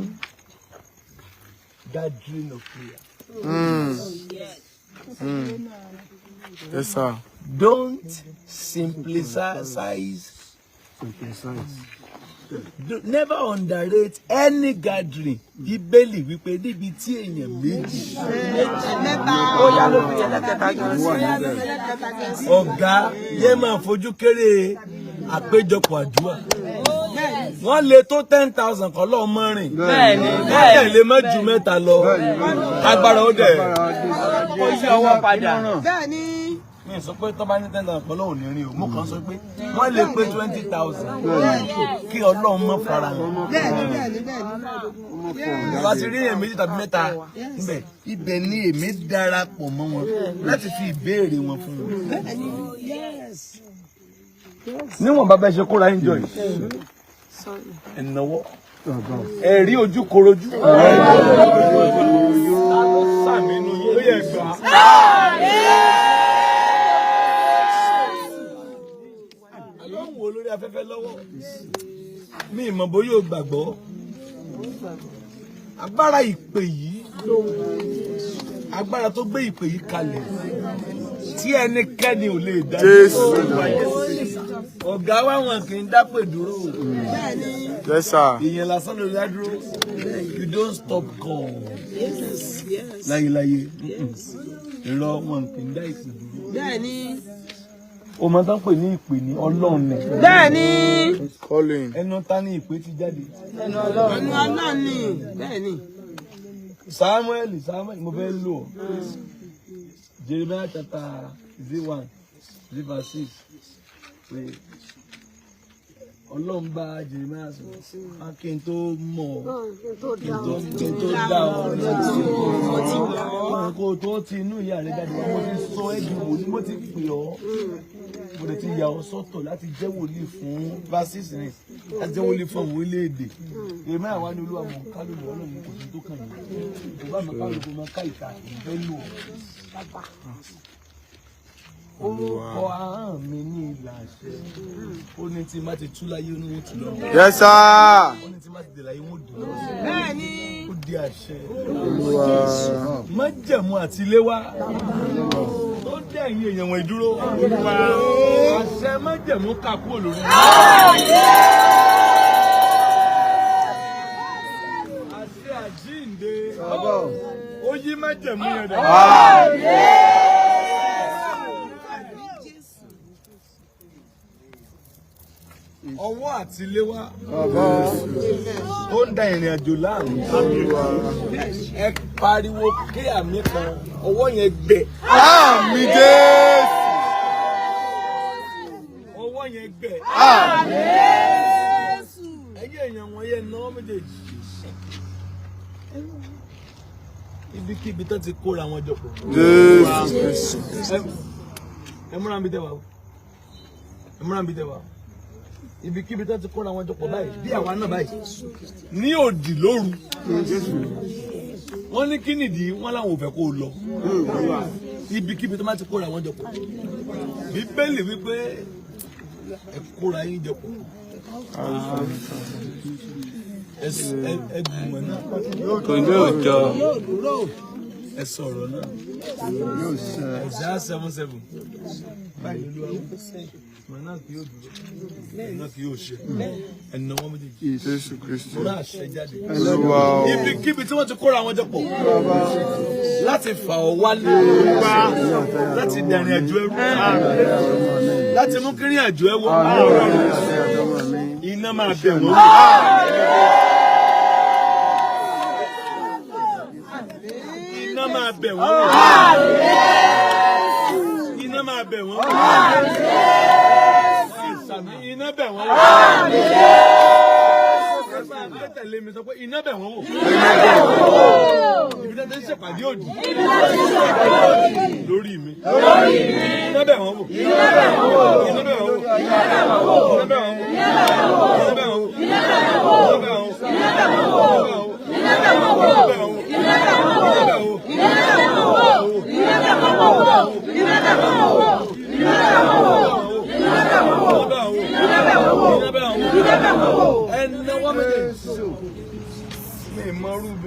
gathering of prayer. Yes, sir. Don't simplicize. Never underrate any gathering. Bíbélì wípé níbi tí èèyàn méjì. Ó yá ló fi ẹlẹ́kẹta gan sí. Ọ̀gá yé máa fojú kéré àpéjọpọ̀ àdúrà. Wọ́n lè tó 10,000 kọ́ lọ́ọ́ mọ́rin. Bẹ́ẹ̀ni, Wọ́n dẹ̀ lè má ju mẹ́ta lọ. Agbára ó dẹ̀. Ó yí ọwọ́ padà. Bẹ́ẹ̀ni. Mi sọ pé tó bá ní 10,000 kọ́ lọ́wọ́ ní rí o. Mo kàn sọ pé wọ́n lè pé 20,000 kí Ọlọ́run mọ́ fara hàn. Bẹ́ẹ̀ni, bẹ́ẹ̀ni, bẹ́ẹ̀ni. Bá ti rí èèyàn méjì tàbí mẹ́ta níbẹ̀, ibẹ̀ ni èmi darapọ̀ mọ́ wọn láti fi ìbéèrè wọn fún wọn. Níwọ̀n bàbá ẹ ṣe kóra enjoy. Ẹ̀nàwọ́ ẹ rí ojú korojú. Sàmì inú yín ó yẹ gbà. Ọlọ́run wo lórí afẹ́fẹ́ lọ́wọ́? Mi ì mọ̀ bóyá o gbàgbọ́. Agbára ìpè yìí, agbára tó gbé ìpè yìí kalẹ̀ tí ẹnikẹ́ni ò lè dá. Jésù. Ọ̀gá wa wọn kì í dápè dúró. Yes, sir. Ìyẹn lásán ló dá dúró. You don't stop call. Láyéláyé. Irọ́ wọn kì í dá ìpè dúró. Bẹ́ẹ̀ni. O máa tán pè ní ìpè ní Ọlọ́run ni. Bẹ́ẹ̀ni. Calling. Ẹnu ta ní ìpè ti jáde. Ẹnu Ọlọ́run ni. Bẹ́ẹ̀ni. Samuel, Samuel, mo fẹ́ lò ọ́. Jeremiah chapter 1, verse 6. Pé Ọlọ́run bá Jeremiah sọ̀rọ̀. Kí n tó mọ̀ ọ́, kí n tó dá ọ ní kó tó ti inú ìyá rẹ jáde wá, mo ti sọ ẹ́ di wòlíì, mo ti pè ọ́. Mo lè ti yà ọ́ sọ́tọ̀ láti jẹ́ wòlíì fún verse 6 ni, láti jẹ́ wòlíì fún àwọn orílẹ̀-èdè. Jeremiah wá ní Olúwa mọ̀ ká lónìí, Ọlọ́run kò sí tó kàn yín. Kò bá mi ká lóko máa ká ìta, èmi fẹ́ lò ọ́. Ó kọ ahọ́n mi ní ìlà àṣẹ. Ó ní tí má ti tú láyé, ó ní wọ́n tú lọ. Yes, sir. Ó ní tí má ti dè láyé, wọ́n dè lọ. Bẹ́ẹ̀ni. Ó di àṣẹ. Májẹ̀mú àti ilé wa tó dẹ̀yìn èèyàn wọ̀nyí dúró. Àṣẹ májẹ̀mú kà kúrò lórí. Àṣẹ àjíǹde ó yí májẹ̀mú yẹn dà. Ọwọ́ àti ilé wa tó ń da ìrìn àjò láàmú. Ẹ pariwo kí àmì kan, ọwọ́ yẹn gbẹ. Àmín Jésù. Ọwọ́ yẹn gbẹ. Ẹ̀yin èèyàn wọ̀nyẹn náà méjèèjì. Ibikíbi tó ti kóra wọn jọ pọ̀. Jésù Kristi. Ẹ múra bí tẹ́wà o. Ẹ múra bí tẹ́wà o. Ibikíbi tó ti kóra wọn jọ pọ̀ báyìí bí àwa náà báyìí. Ní òdì lóru. Wọ́n ní kí nìdí wọ́n láwọn ò fẹ́ kó o lọ. Ibikíbi tó bá ti kóra wọn jọ pọ̀. Bíbélì wípé ẹ kóra yín jọ pọ̀. Ẹ gbìmọ̀ náà. Ẹ sọ̀rọ̀ náà. Isaiah 7:7. Báyìí ló wá. Ìgbìmọ̀ náà kì yóò dúró. Ìgbìmọ̀ náà kì yóò ṣe. Ẹ̀nà wọn méjèèjì. Jésù Kristi. Mo rán àṣẹ jáde. Olúwa o. Ibikíbi tí wọ́n ti kóra wọn jọ pọ̀. Láti fà ọ́ wálé. Láti dàrin àjò ẹrú. Láti mú kírin àjò ẹ wọ. Iná máa bẹ̀ wọ́n. Iná máa bẹ̀ wọ́n. Iná máa bẹ̀ wọ́n. Ìsàmì iná bẹ̀ wọ́n. Ẹ tẹ̀lé mi sọ pé iná bẹ̀ wọ́n wò. Ibi tí wọ́n ti ń ṣèpàdé òdì. Lórí mi. Iná bẹ̀ wọ́n wò. Iná bẹ̀ wọ́n wò. Iná bẹ̀ wọ́n wò. Iná bẹ̀ wọ́n wò. Iná bẹ̀ wọ́n wò. Iná bẹ̀ wọ́n wò. Iná bẹ̀ wọ́n wò. Iná bẹ̀ wọ́n wò.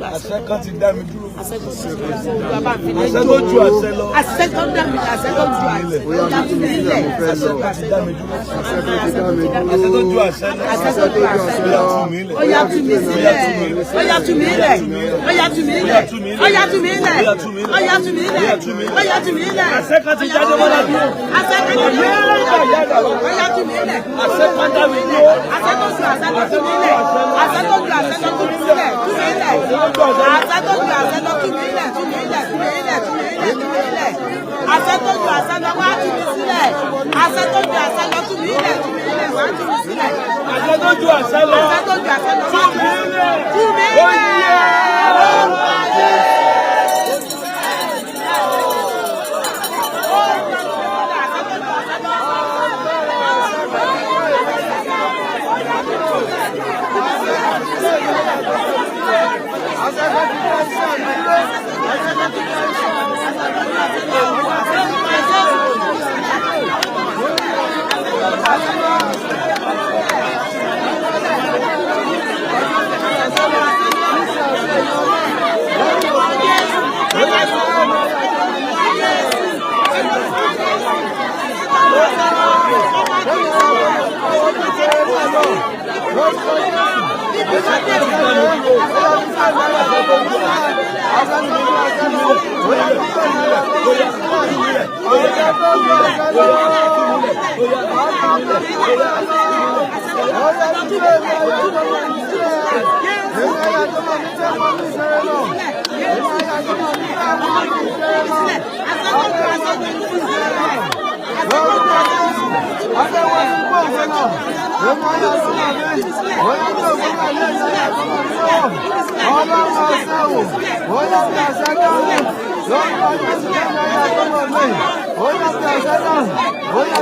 Àṣẹ kan ti dá mi dúró. Àṣẹ tó ju àṣẹ lọ. Olúwa bá ń fi lé Àṣẹ tó ju àṣẹ lọ. Àṣẹ tó dá mi, àṣẹ tó ju àṣẹ lọ. Ó yá tú mi sílẹ̀. Mo fẹ́ lọ. Àṣẹ kan ti dá mi dúró. Àṣẹ tó ti dá mi dúró. Àṣẹ tó ju àṣẹ lọ. Àṣẹ tó ju àṣẹ lọ. Ó yá tú mi lẹ̀. Ó yá tú mi sílẹ̀. Ó yá tú mi lẹ̀. Ó yá tú mi lẹ̀. Ó yá tú mi lẹ̀. Ó yá tú mi lẹ̀. Ó yá tú mi lẹ̀. Àṣẹ kan ti jáde mọ́lá dúró. Àṣẹ kan ti dá mi dúró. Ó yá tú mi lẹ̀. Àṣẹ kan dá mi dúró. Àṣẹ tó ju àṣẹ lọ tú mi lẹ̀. Àṣẹ tó ju àṣẹ lọ tú mi sílẹ̀. Tú mi lẹ̀. Àṣẹ tó ju àṣẹ lọ tú mi lẹ̀. Tú mi lẹ̀. Tú mi lẹ̀. Tú mi lẹ̀. Tú mi lẹ̀. Àṣẹ tó ju àṣẹ lọ wá tú mi sílẹ̀. Àṣẹ tó ju àṣẹ lọ tú mi lẹ̀. Tú mi lẹ̀. Wá tú mi sílẹ̀. Àṣẹ tó ju àṣẹ lọ. Àṣẹ tó ju àṣẹ lọ wá Tú mi lẹ̀. tú mi Ó lẹ̀. yá.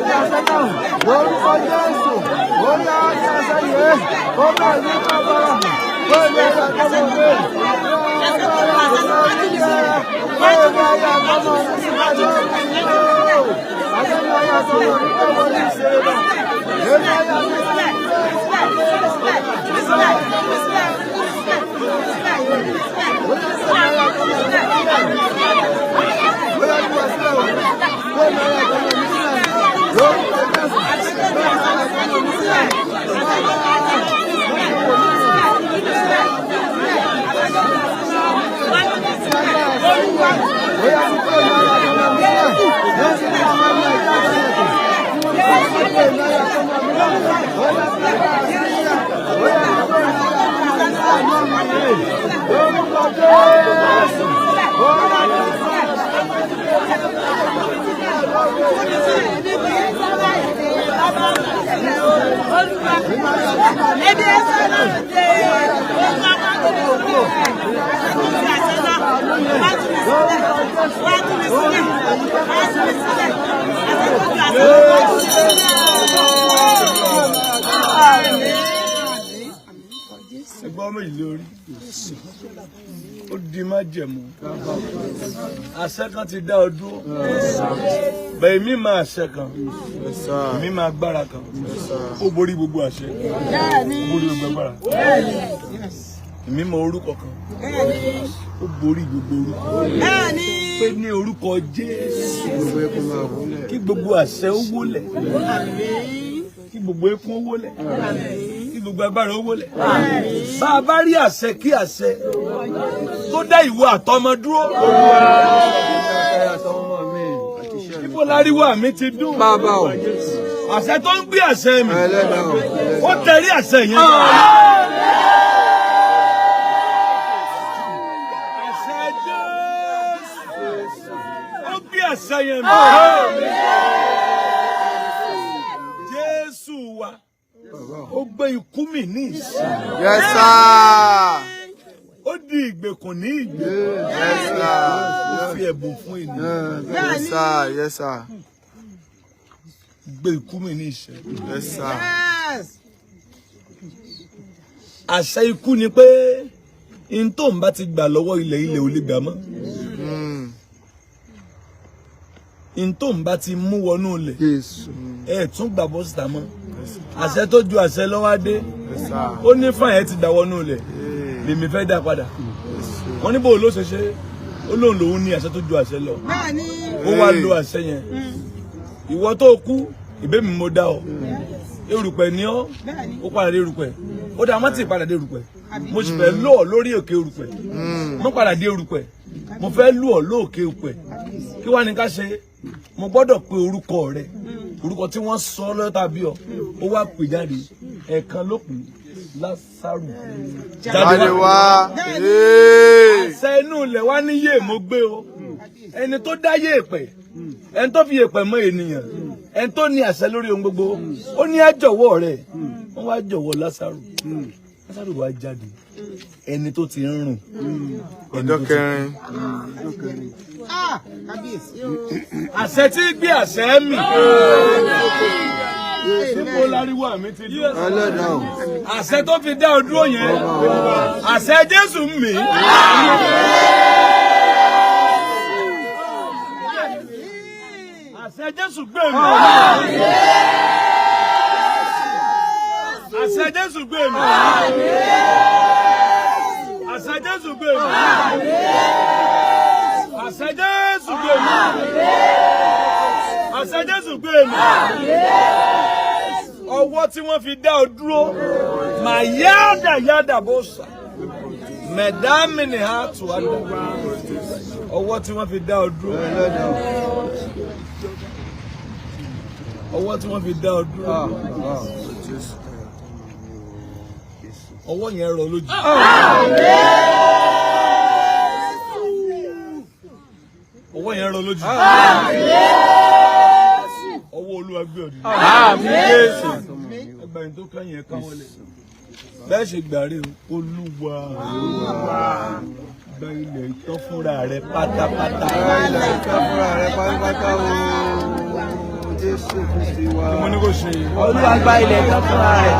Lórúkọ Jésù. Lórúkọ Jésù, ó yá àṣẹ yìí, ó bẹ̀rẹ̀ ní bàbá, ó yẹ kí ọmọ mi. Ebi ẹsẹ̀ náà dé. Olúwa wá tú mi sílẹ̀. Wá tú mi sílẹ̀. Wá tú mi sílẹ̀. Wá tú mi sílẹ̀. Àṣẹ tó ju àṣẹ lọ wá tú mi sílẹ̀. Ẹgbọ́n méjì lórí. Ó di májẹ̀mú. Àṣẹ kan ti dá ọ dúró. Bẹ́ẹ̀ mi máa àṣẹ kan. Mi máa agbára kan. Ó borí gbogbo àṣẹ. Ó borí gbogbo agbára. Èmi mọ orúkọ kan. Ó borí gbogbo orúkọ. Pé ní orúkọ Jésù. Kí gbogbo àṣẹ ó wólẹ̀. Kí gbogbo eékún ó wólẹ̀. Kí gbogbo agbára ó wólẹ̀. Bá a bá rí àṣẹ kí àṣẹ tó dá ìwọ àtọmọ dúró. Ibo láríwá mi ti dún. Bàbá o. Àṣẹ tó ń gbé àṣẹ mi. Ẹlẹ́dàá o. Ó tẹ̀rí àṣẹ yẹn. Àṣẹ Jésù. Ó gbé àṣẹ yẹn mi. Jésù wa. Ó gbé ikú mi ní ìsìn. Yes, sir. Ó di ìgbèkùn ní ìgbèkùn. Yes, Ó sir. fi ẹ̀bùn fún ènìyàn. Yes, sir. Yes, sir. Gbé ikú mi ní ìṣẹ́. Yes, sir. Àṣẹ ikú ni pé n tó ń bá ti gbà lọ́wọ́ ilẹ̀, ilẹ̀ ò lè gbà mọ́. N tó ń bá ti mú wọnú ilẹ̀, Jésù. ẹ tún gbà bọ́ síta mọ́. Àṣẹ tó ju àṣẹ lọ́wọ́ dé. Yes, sir. Ó ní fàyẹ̀ ti gbà wọnú ilẹ̀. Lèmi fẹ́ dá padà. Yes, Wọ́n ní bò ló ṣe ṣe, ó lóun lòun ní àṣẹ tó ju àṣẹ lọ. Bẹ́ẹ̀ni. Ó wá lo àṣẹ yẹn. Ìwọ tó kú, ìbémi mo dá ọ. Erùpẹ̀ ni ọ́, ó padà dé erùpẹ̀. Ó dá má ti padà dé erùpẹ̀. Mo sì fẹ́ lò ọ́ lórí òkè erùpẹ̀. Mo padà dé erùpẹ̀. Mo fẹ́ lù ọ́ lóòkè erùpẹ̀. Kí wá ní ká ṣe? Mo gbọ́dọ̀ pe orúkọ rẹ. Orúkọ tí wọ́n sọ lọ́tà bí ọ. Ó wá pè jáde. Ẹ̀ẹ̀kan ló pè, Lásárù. Jáde wá. Ee. Àṣẹ inú ilẹ̀ wá ní yé mo gbé o. Ẹni tó dá yèèpẹ̀, ẹni tó fi yèèpẹ̀ mọ́ ènìyàn, ẹni tó ní àṣẹ lórí ohun gbogbo, ó ní àjọwọ́ rẹ̀. Wọ́n wá jọ̀wọ́ Lásárù. Lásárù wá jáde. Ẹni tó ti ń rùn. Ọjọ́ kẹrin. Ah, kábíyèsí o. Àṣẹ tí gbé àṣẹ mì. Sípò láríwá àmì ti dùn. Ẹlẹ́dàá o. Àṣẹ tó fi dá ọ dúró yẹn. Àṣẹ Jésù ń mì. Àṣẹ Jésù gbé mi. Àṣẹ Jésù gbé mi. Àṣẹ Jésù gbé mi. Àṣẹ Jésù gbé mi. Àṣẹ Jésù gbé mi. Ọwọ́ tí wọ́n fi dá ọ dúró, mà yáàdà yáàdà bó sà. Mẹ̀dámìnì ha tù á dà. Ọwọ́ tí wọ́n fi dá ọ dúró. Ẹlẹ́dàá o. Ọwọ́ tí wọ́n fi dá ọ dúró. Ọwọ́ yẹn rọ lójú. Ọwọ́ yẹn rọ lójú. Ọwọ́ Olúwa gbé ọ dìde. Àmín Jésù. Ẹgbẹ̀rin tó kẹ́yìn ẹ̀ káwọ́lẹ̀. Bẹ́ẹ̀ ṣe gbàre o, Olúwa gba ilẹ̀ ìtọ́ fúnra rẹ pátápátá. Ilẹ̀ ìtọ́ fúnra rẹ pátápátá o. Jésù Kristi wa. Mo ní kò ṣe. Olúwa gba ilẹ̀ tán fúnra rẹ̀.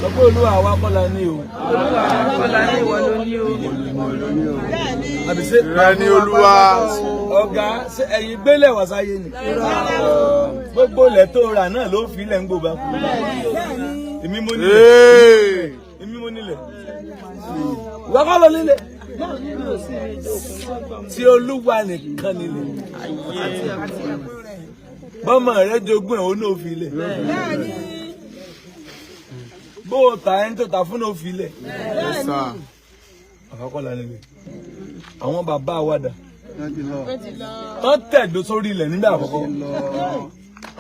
Sọ pé Olúwa, àwa kọ́ la ní o. Olúwa kọ́lá ní ìwọ ló ní o. Àbí ṣé Rẹ ni Olúwa. Ọ̀gá, ṣé ẹ̀yin gbélé wá sáyé ni? Gbogbo ilẹ̀ tó rà náà ló fi ilẹ̀ ń gbò bá kú. Èmi mo nílẹ̀. Ee. Èmi mo nílẹ̀. Ìwọ kọ́ ló nílẹ̀. Tí Olúwa nìkan nílẹ̀. Bọ́mọ rẹ jogún ẹ̀, ó náà fi ilẹ̀. Bó o ta, ẹni tó ta fún náà fi ilẹ̀. Yes, sir. Àkọ́kọ́ la nílẹ̀. Àwọn bàbá wa dà? Wọ́n ti lọ. Wọ́n tẹ̀dó sórí ilẹ̀ nígbà àkọ́kọ́. Lọ.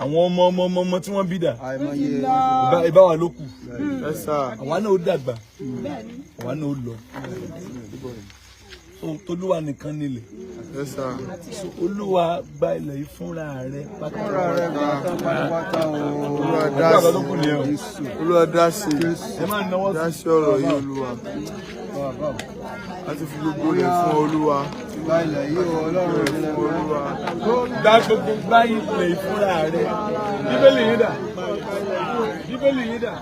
Àwọn ọmọ ọmọ ọmọ ọmọ tí wọ́n bí dà? Àìmọye. Ìbá wa ló kù. Yes, sir. Àwa náà ó dàgbà, àwa náà ó lọ. So tolúwa nìkan nílẹ̀. Yes, sir. So Olúwa gba ilẹ̀ yìí fúnra rẹ̀ Fúnra pátápátá. rẹ pátápátá o. Olúwa dá Àdúrà sí. tó kù nìyẹn o. Olúwa dá sí. Ẹ máa náwó Dá sí. sí ọ̀rọ̀ yìí, Olúwa. A ti fi gbogbo rẹ̀ fún Olúwa. Gba ilẹ̀ yìí o, Ọlọ́run ìlẹ̀ Fún Olúwa. Gba gbogbo, gba ilẹ̀ yìí fúnra rẹ̀. Bíbélì yìí dà? Bíbélì yìí dà?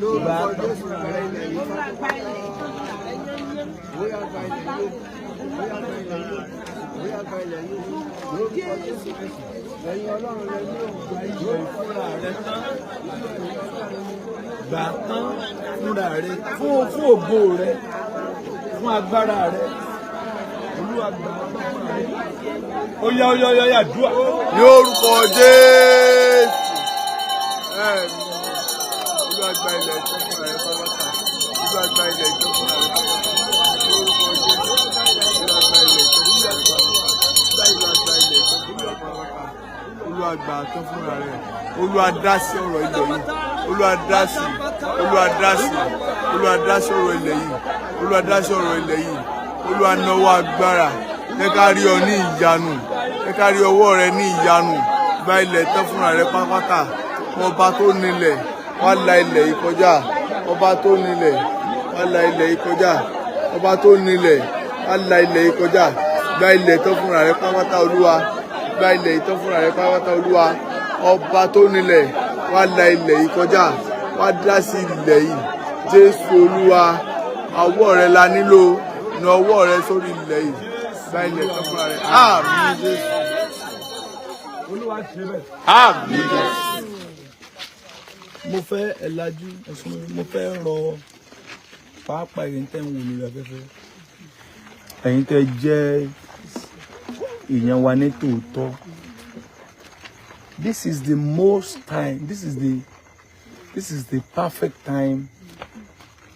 Lórúkọ Jésù, gba ilẹ̀ yìí. Bóyá gba ilẹ̀ yìí o. Bóyá gba ilẹ̀ yìí o. Bóyá gba ilẹ̀ yìí o. Lórúkọ Jésù Kristi. Ẹ̀yin Ọlọ́run rẹ ní òun. Ilẹ̀ fúnra rẹ̀ tán. Gbà tán fúnra rẹ̀, fún ògo rẹ̀, fún agbára rẹ̀. Olúwa, gbà tán fúnra rẹ̀. Ó yá, ó yá, ó yá, ó yá, dúà. Ní orúkọ Jésù. Ẹ̀mí. Olúwa gba ilẹ̀ ìtọ́ fúnra rẹ̀ pátápátá. Olúwa gba ilẹ̀ ìtọ́ fúnra rẹ̀ pátápátá. Lórúkọ Jésù. Olúwa gba ilẹ̀ ìtọ́ fúnra rẹ̀ pátápátá. Olúwa gba ilẹ̀ ìtọ́ fúnra rẹ̀ pátápátá. Olúwa gbà tán fúnra rẹ̀. Olúwa dá sí ọ̀rọ̀ ilẹ̀ yìí. Olúwa dá sí. Olúwa dá sí. Olúwa dá sí ọ̀rọ̀ ilẹ̀ yìí. Olúwa dá sí ọ̀rọ̀ ilẹ̀ yìí. Olúwa náwó agbára. Jẹ́ ká rí ọ ní ìyanu. Jẹ́ ká rí ọwọ́ rẹ ní ìyanu. Gba ilẹ̀ tán fúnra rẹ pátápátá. Ọba tó nílẹ̀, wá la ilẹ̀ yìí kọjá. Ọba tó nílẹ̀, wá la ilẹ̀ yìí kọjá. Ọba tó nílẹ̀, wá la ilẹ̀ yìí kọjá. Gba ilẹ̀ tán fúnra rẹ pátápátá, Olúwa. Gba ilẹ̀ yìí tán fúnra rẹ pátápátá, Olúwa. Ọba tó nílẹ̀, wá la ilẹ̀ yìí kọjá. Wá dá sí ilẹ̀ yìí. Jésù Olúwa, ọwọ́ rẹ la nílò. Na ọwọ́ rẹ sórí ilẹ̀ yìí. Gba ilẹ̀ tán fúnra rẹ. Àmín Jésù. Olúwa ṣe bẹ́ẹ̀. Àmín Jésù. Mo fẹ́ ẹ lajú ẹ̀sùn. Mo fẹ́ rọ pàápàá ẹ̀yin tẹ́ ń wò lórí afẹ́fẹ́, ẹ̀yin tẹ́ jẹ́ èèyàn wa ní tòótọ́. This is the most time, this is the perfect time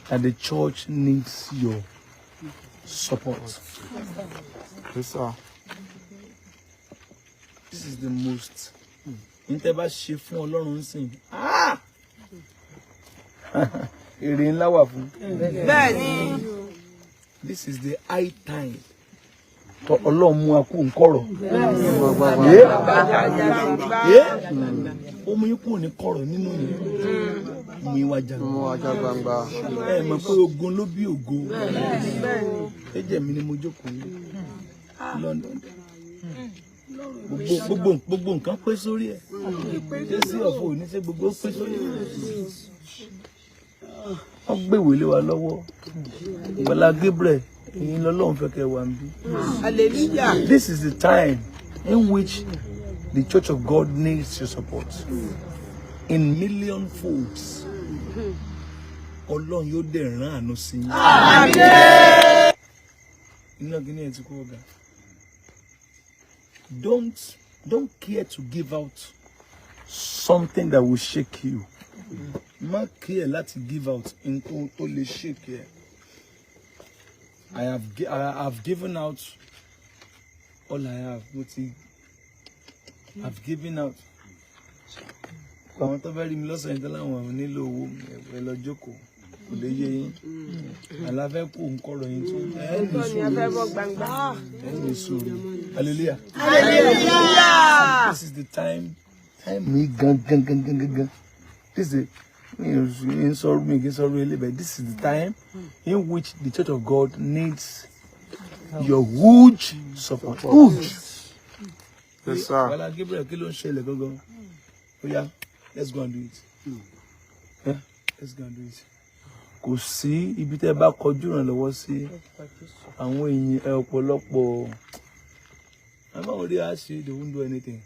that the church needs your support. Yes, sir. This is the most ní tẹ́ bá ṣe fún Ọlọ́run sìn, ah! Èrè ńlá wà fún. Bẹ́ẹ̀ni. This is the high time tọ Ọlọ́run mú wa kú nkọ̀rọ̀. Ó mú yín kúrò ní kọ̀rọ̀ nínú yìí, mú yín wá Mú jagun. Ajá gbangba. Ẹ mọ̀ pé ogun ló bí ògo. Ẹ̀jẹ̀ mi ni mo jókòó ní London. Gbogbo nǹkan pé sórí ẹ̀. Ṣé sí ọ̀fọ̀ òní, ṣé gbogbo pé sórí ẹ̀? Wọ́n gbèwé lé wa lọ́wọ́. Ìgbàlá Gabriel, èyí lọ́lọ́run fẹ́ kẹ́ wà ń bí. Hallelujah. This is the time in which the Church of God needs your support in million folds. Ọlọ́run yóò dẹ̀ rán àánú sí yín. Iná kìíní ẹ̀ ti kú ọ̀gá. Don't care to give out something that will shake you. Má care láti give out nǹkan tó lè shake ẹ. I have given out all I have. Mo ti I've given out. Àwọn tó fẹ́ rí mi lọ́sàn-án yìí tó láwọn nílò owó, ẹ lọ jókòó, kò lè yé yín. Àlàfẹ́ kù ń kọ̀rọ̀ yín tó ẹ ní Ni a fẹ́ sùúrù. Bọ́ gbangba. Ẹ ní sùúrù. Hallelujah. Hallelujah. This is the time mi gan gan gan gan gan gan. This is mi ò mi ń sọ̀rọ̀, mi kì í sọ̀rọ̀ eléyìí. This is the time in which the Church of God needs your huge support, huge. Yes, sir. Bala Gabriel, kí ló ń ṣẹlẹ̀ gangan? Ó yá, let's go and do it. Yeah, let's go and do it. Kò sí ibi tẹ́ bá kọjú ìrànlọ́wọ́ sí àwọn èèyàn ẹ ọ̀pọ̀lọpọ̀. Àmọ́ orí á ṣe, they won't do anything.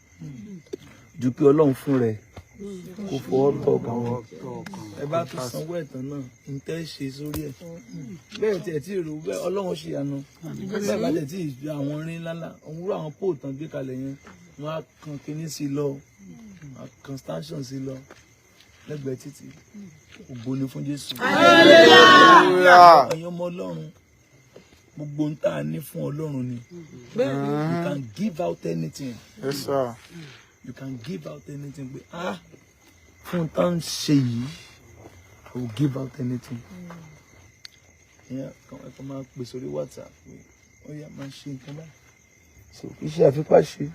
Ju pé Ọlọ́run fún rẹ̀ kò fọwọ́ tọ̀ ọkàn wọn. Ẹ bá tún sanwó ẹ̀tàn náà, ń tẹ́ ṣe sórí ẹ̀. Bẹ́ẹ̀ tiẹ̀ tí èrò bẹ́ẹ̀, Ọlọ́run ṣe àná. Bẹ́ẹ̀ bá tẹ̀ tí ì àwọn orin ńláńlá, òun rú àwọn pole tán gbé kalẹ̀ yẹn, wọ́n á kan kinní sí i lọ, wọ́n á kan stanchion sí i lọ lẹ́gbẹ̀ẹ́ títì. Ògo ni fún Jésù. Hallelujah. Ẹ̀yin ọmọ Ọlọ́run, gbogbo ń tá a ní fún Ọlọ́run ni. You can give out anything. Yes, sir. You can give out anything pé, ah, fún tá ń ṣe yìí, I will give out anything. Ìyẹn ẹ kàn máa pè sórí WhatsApp pé ó yá, máa ṣe nǹkan báyìí. So iṣẹ́ àfipá ṣe,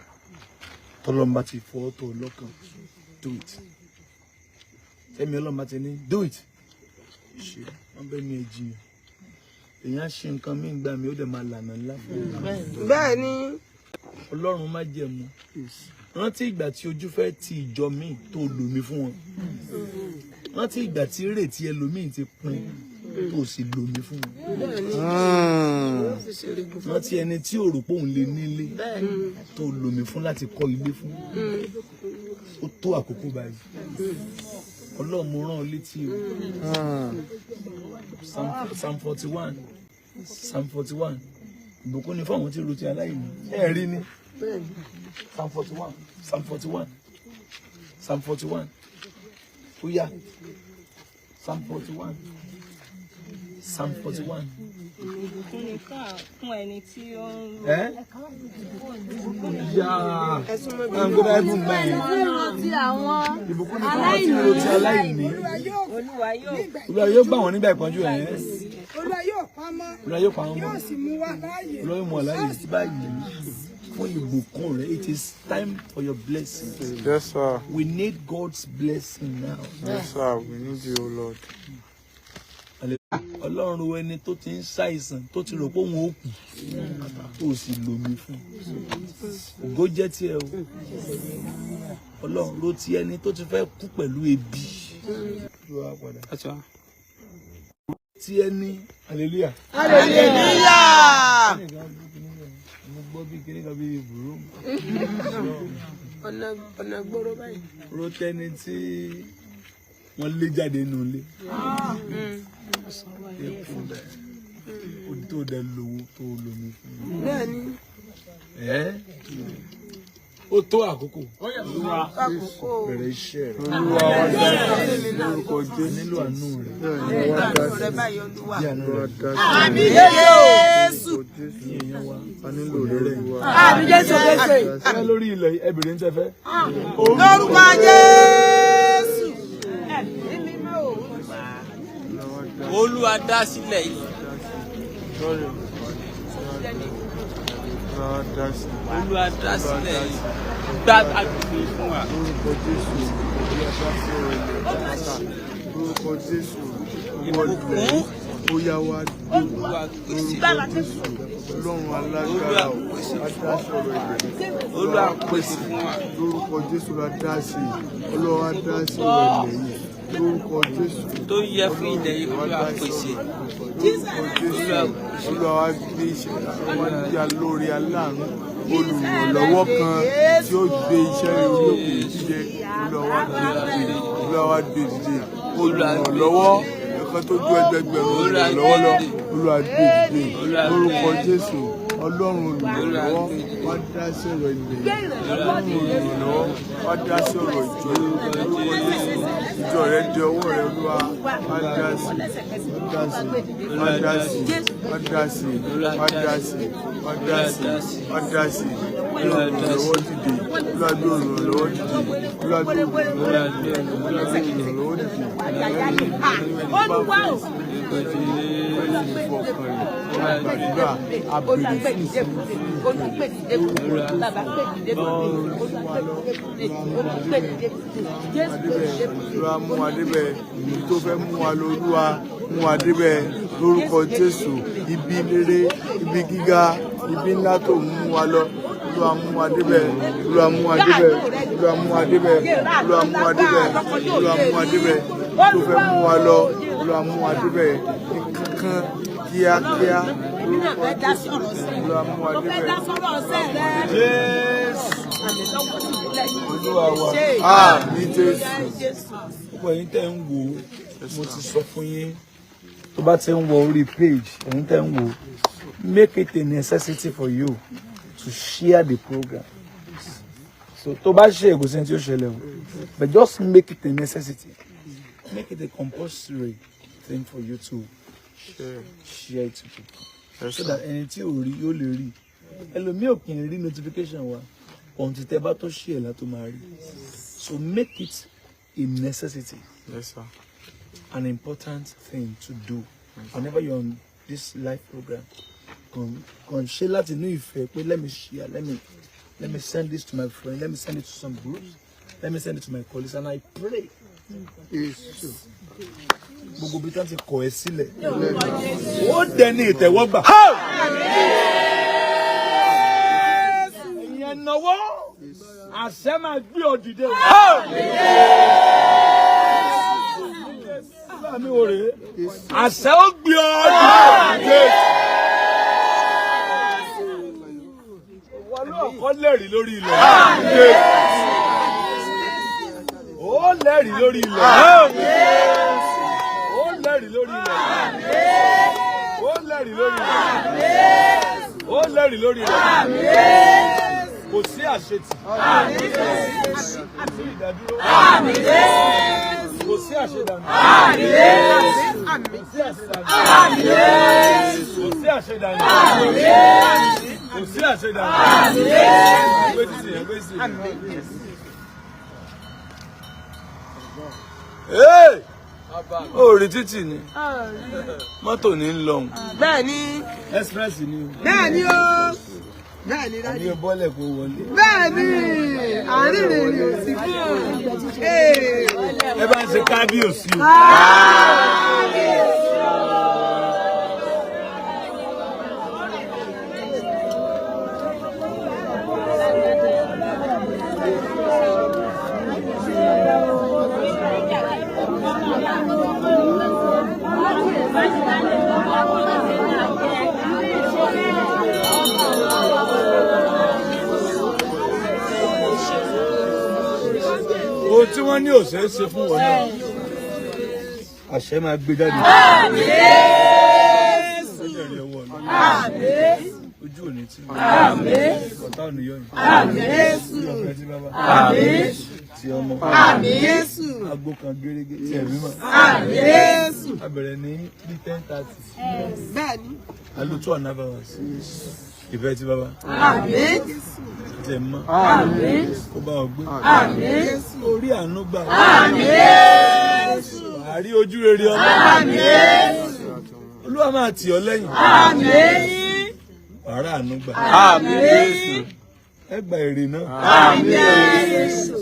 tọ́lọ́run bá ti fọwọ́ tó lọ́kàn, do it. Tẹ́mi Ọlọ́run bá ti ní do it, ṣe. Wọ́n bẹ́ mi ẹ̀ jiyàn, èèyàn á ṣe nǹkan mí gbà mí, ó dẹ̀ máa lànà ńlá fún mi. Bẹ́ẹ̀ni. Ọlọ́run má jẹ̀mú, rántí ìgbà tí ojú fẹ́ ti ìjọ míì tó lò mí fún wọn. Rántí ìgbà tí ìrètí ẹlòmíì ti pin tó sì lò mí fún wọn. Rántí ẹni tí ò rò pé òun lè nílé tó lò mí fún láti kọ́ ilé fún. Ó tó àkókò báyìí. Ọlọ́run, mo rán ọ létí o. Psalm 41, Psalm 41: ìbùkún ni fún àwọn tí ro ti aláìní. Ẹ rí ni Psalm 41, Psalm 41, Psalm 41. Ó yá, Psalm 41, Psalm 41. Ìbùkún ni fún ẹni tí ó ń ro Ẹ yá àǹgọ́dá ẹ̀bùn gbẹ̀yìn. Ti àwọn Ìbùkún ni fún àwọn tí ro ti aláìní. Olúwa yóò Olúwa yóò gbà wọ́n nígbà ìpọ́njú ẹ̀. Olúwa yóò pamọ́. Olúwa yóò pa wọ́n mọ́. Yóò sì mú wa láàyè. Olúwa yóò mú ọ láàyè báyìí fún ìbùkún rẹ. It is time for your blessing. Yes, sir. We need God's blessing now. Yes, sir. We need you, Lord. Ọlọ́run, wo ẹni tó ti ń ṣàìsàn, tó ti rò pé òun ó kú, tó sì lò mí fún. Ògo jẹ́ tiẹ̀ o. Ọlọ́run ló ti ẹni tó ti fẹ́ kú pẹ̀lú ebi tí ẹni. Hallelujah. Hallelujah. Mo gbọ́ bí kíní kan bí burú. Ọ̀nà ọ̀nà gbòòrò báyìí. Ro tẹni tí Wọ́n lé jáde nínú ilé. Epo bẹ́ẹ̀. Ó tó dẹ lówó tó lomi fún mi. Bẹ́ẹ̀ni. Ẹ́ ó tó àkókò. Àkókò. Bẹ̀rẹ̀ iṣẹ́ rẹ̀. Olúwa wá dá sí lórúkọ Jésù. Nílò àánú rẹ̀. Bẹ́ẹ̀ni, wá dá Àánú sí. rẹ báyìí, Olúwa. Bí àánú Wá rẹ̀. dá sí. Àmín Jésù. Lórúkọ Jésù. Ní èèyàn wa. A nílò rẹ, Olúwa. Àmín Jésù Kristi. Ṣé lórí ilẹ̀ yìí, ẹ bèrè ń tẹ́fẹ́? Lórúkọ Jésù. Ẹ̀mí mímọ́ o. Olúwa dá sílẹ̀ yìí. Olúwa dá sí. Olúwa dá sílẹ̀ yìí. Gbá agbègbè fún wa. Lórúkọ Jésù. Olúwa dá sí ọ̀rọ̀ ilẹ̀ pátá. Lórúkọ Jésù. Ìwọ ilẹ̀ yìí, ó yá wá dé. Olúwa pèsè. Lórúkọ Jésù. Ọlọ́run alágbára o, wá dá sí ọ̀rọ̀ ilẹ̀. Olúwa pèsè fún wa. Lórúkọ Jésù la dá sí. Olúwa wá dá sí ọ̀rọ̀ ilẹ̀ yìí. Lórúkọ Jésù. Tó yẹ fún ilẹ̀ yìí, Olúwa pèsè. Lórúkọ Jésù. Olúwa wá gbé iṣẹ́, wá gbé alóore aláàánú olùrànlọ́wọ́ kan tí ó gbé iṣẹ́ orí òkè dìde. Olúwa wá gbé dìde. Olúwa wá gbé dìde. Olùrànlọ́wọ́ ẹ̀kan tó ju ẹgbẹgbẹ̀rún olùrànlọ́wọ́ lọ. Olúwa gbé dìde. Lórúkọ Jésù. Ọlọ́run olùrànlọ́wọ́ wá dá sí ọ̀rọ̀ ilẹ̀ yìí. Ọlọ́run olùrànlọ́wọ́ wá dá sí ọ̀rọ̀ ìjọ yìí. Lórúkọ Jésù. Ìjọ rẹ di ọwọ́ rẹ, Olúwa. Wá dá sí. Wá dá sí. Wá dá sí. Wá dá sí. Wá dá sí. Wá dá sí. Wá dá sí. Olúwa olùrànlọ́wọ́ dìde. Olúwa gbé olùrànlọ́wọ́ dìde. Olúwa gbé olùrànlọ́wọ́ dìde. Olúwa gbé olùrànlọ́wọ́ dìde. Olúwa o. Gbàdúrà Olúwa abèrè gbé dìde fún mi. Olúwa gbé dìde fún mi. Bàbá gbé dìde fún mi. Olúwa gbé dìde fún mi. Olúwa gbé dìde fún mi. Jésù gbé dìde fún mi. Olúwa mú wa débẹ̀ ibi tó fẹ́ mú wa lọ. Olúwa mú wa débẹ̀ lórúkọ Jésù. Ibi rere, ibi gíga, ibi ńlá tó mú wa lọ, Olúwa mú wa débẹ̀. Olúwa mú wa débẹ̀. Olúwa mú wa débẹ̀. Olúwa mú wa débẹ̀. Olúwa mú wa débẹ̀ tó fẹ́ mú wa lọ. Olúwa mú wa débẹ̀ ní kankan kíákíá Èmi náà lórúkọ fẹ́ dá sí Jésù. ọ̀rọ̀ sẹ́. Olúwa mú wa Mo fẹ́ débẹ̀. dá sọ́rọ̀ sẹ́ rẹ. Jésù Àmì lọ́wọ́ sí ìlẹ̀ yìí. Olúwa wa. Ṣé Àmín Jésù. Jésù. Gbogbo ẹ̀yin tẹ́ ń wò ó, mo ti sọ fún yín, tó bá ti ń wọ orí page, ẹ̀yin tẹ́ ń wò ó, make it a necessity for you to share the program. So tó bá ṣe ègúsí tí ó ṣẹlẹ̀ o, but just make it a necessity, make it a compulsory thing for you to share it to people so that ẹni tí ò rí yóò lè rí. Ẹlòmíì ò kì í rí notification wa ohun tí tẹ bá tó share la tó máa rí. So make it a necessity, Yes, sir. an important thing to do whenever you're on this live program. Kàn ṣe láti inú ìfẹ́ pé let me share, let me send this to my friend, let me send it to some groups, let me send it to my colleagues, and I pray, Jésù. gbogbo bí wọ́n ti kọ̀ ẹ́ sílẹ̀, ó dẹni ìtẹ̀wọ́gbà. Ìyẹn náwó àṣẹ máa gbé ọ dìde. Láàmì wo rèé? Àṣẹ ó gbé ọ dìde. Wọ́n ló kọ́ lẹ́rìí lórí ilẹ̀. Ó lẹ́rìí lórí ilẹ̀. Ó lẹ́rìí lórí ilẹ̀. Ó lẹ́rìí lórí ilẹ̀. Ó lẹ́rìí lórí ilẹ̀. Kò sí àṣetì. Kò sí ìdádúró. Kò sí àṣedànù. Kò sí àṣedànù. Kò sí àṣedànù. Kò sí àṣedànù. Gbé títì yẹn, gbé títì yẹn. Hey! Ó rí títì ni mọ́tò ní ń lọ́hùn. Bẹ́ẹ̀ni. Express ni o. Bẹ́ẹ̀ni o. Bẹ́ẹ̀ni Àní dájú. o bọ́lẹ̀ kó wọlé. Bẹ́ẹ̀ni, àárín rìn ò sí fún un. Ẹ bá ń ṣe kábíyèsí o. Ohun tí wọ́n ní ò ṣeé ṣe fún wọn náà. Àṣẹ máa gbé jáde. Àmín Jésù. Ọjọ́ ìrìn ọwọ́ Ọlọ́run. Àmín. Ojú òní tí. Àmín. Ọ̀tá ò ní yọ yín. Àmín Jésù. Ọ̀fẹ́ tí bàbá. Àmín. Ti ọmọ. Àmín Jésù. Aago kan gérégé tí ẹ̀mí mọ̀. Àmín Jésù. A bẹ̀rẹ̀ ní bí 10:30. Bẹ́ẹ̀ni. A lò 2.5 hours. Ìfẹ́ tí bàbá. Àmín. Tí ẹ̀ mọ́. Àmín. Kó bá ọ gbé. Àmín Jésù. Orí àánú gbà. Àmín Jésù. Wàá rí ojú rere ọmọ. Àmín Jésù. Olúwa máa tì ọ́ lẹ́yìn. Àmín. Wàá rí àánú gbà. Àmín Jésù. Ẹ gba èrè náà. Àmín Jésù.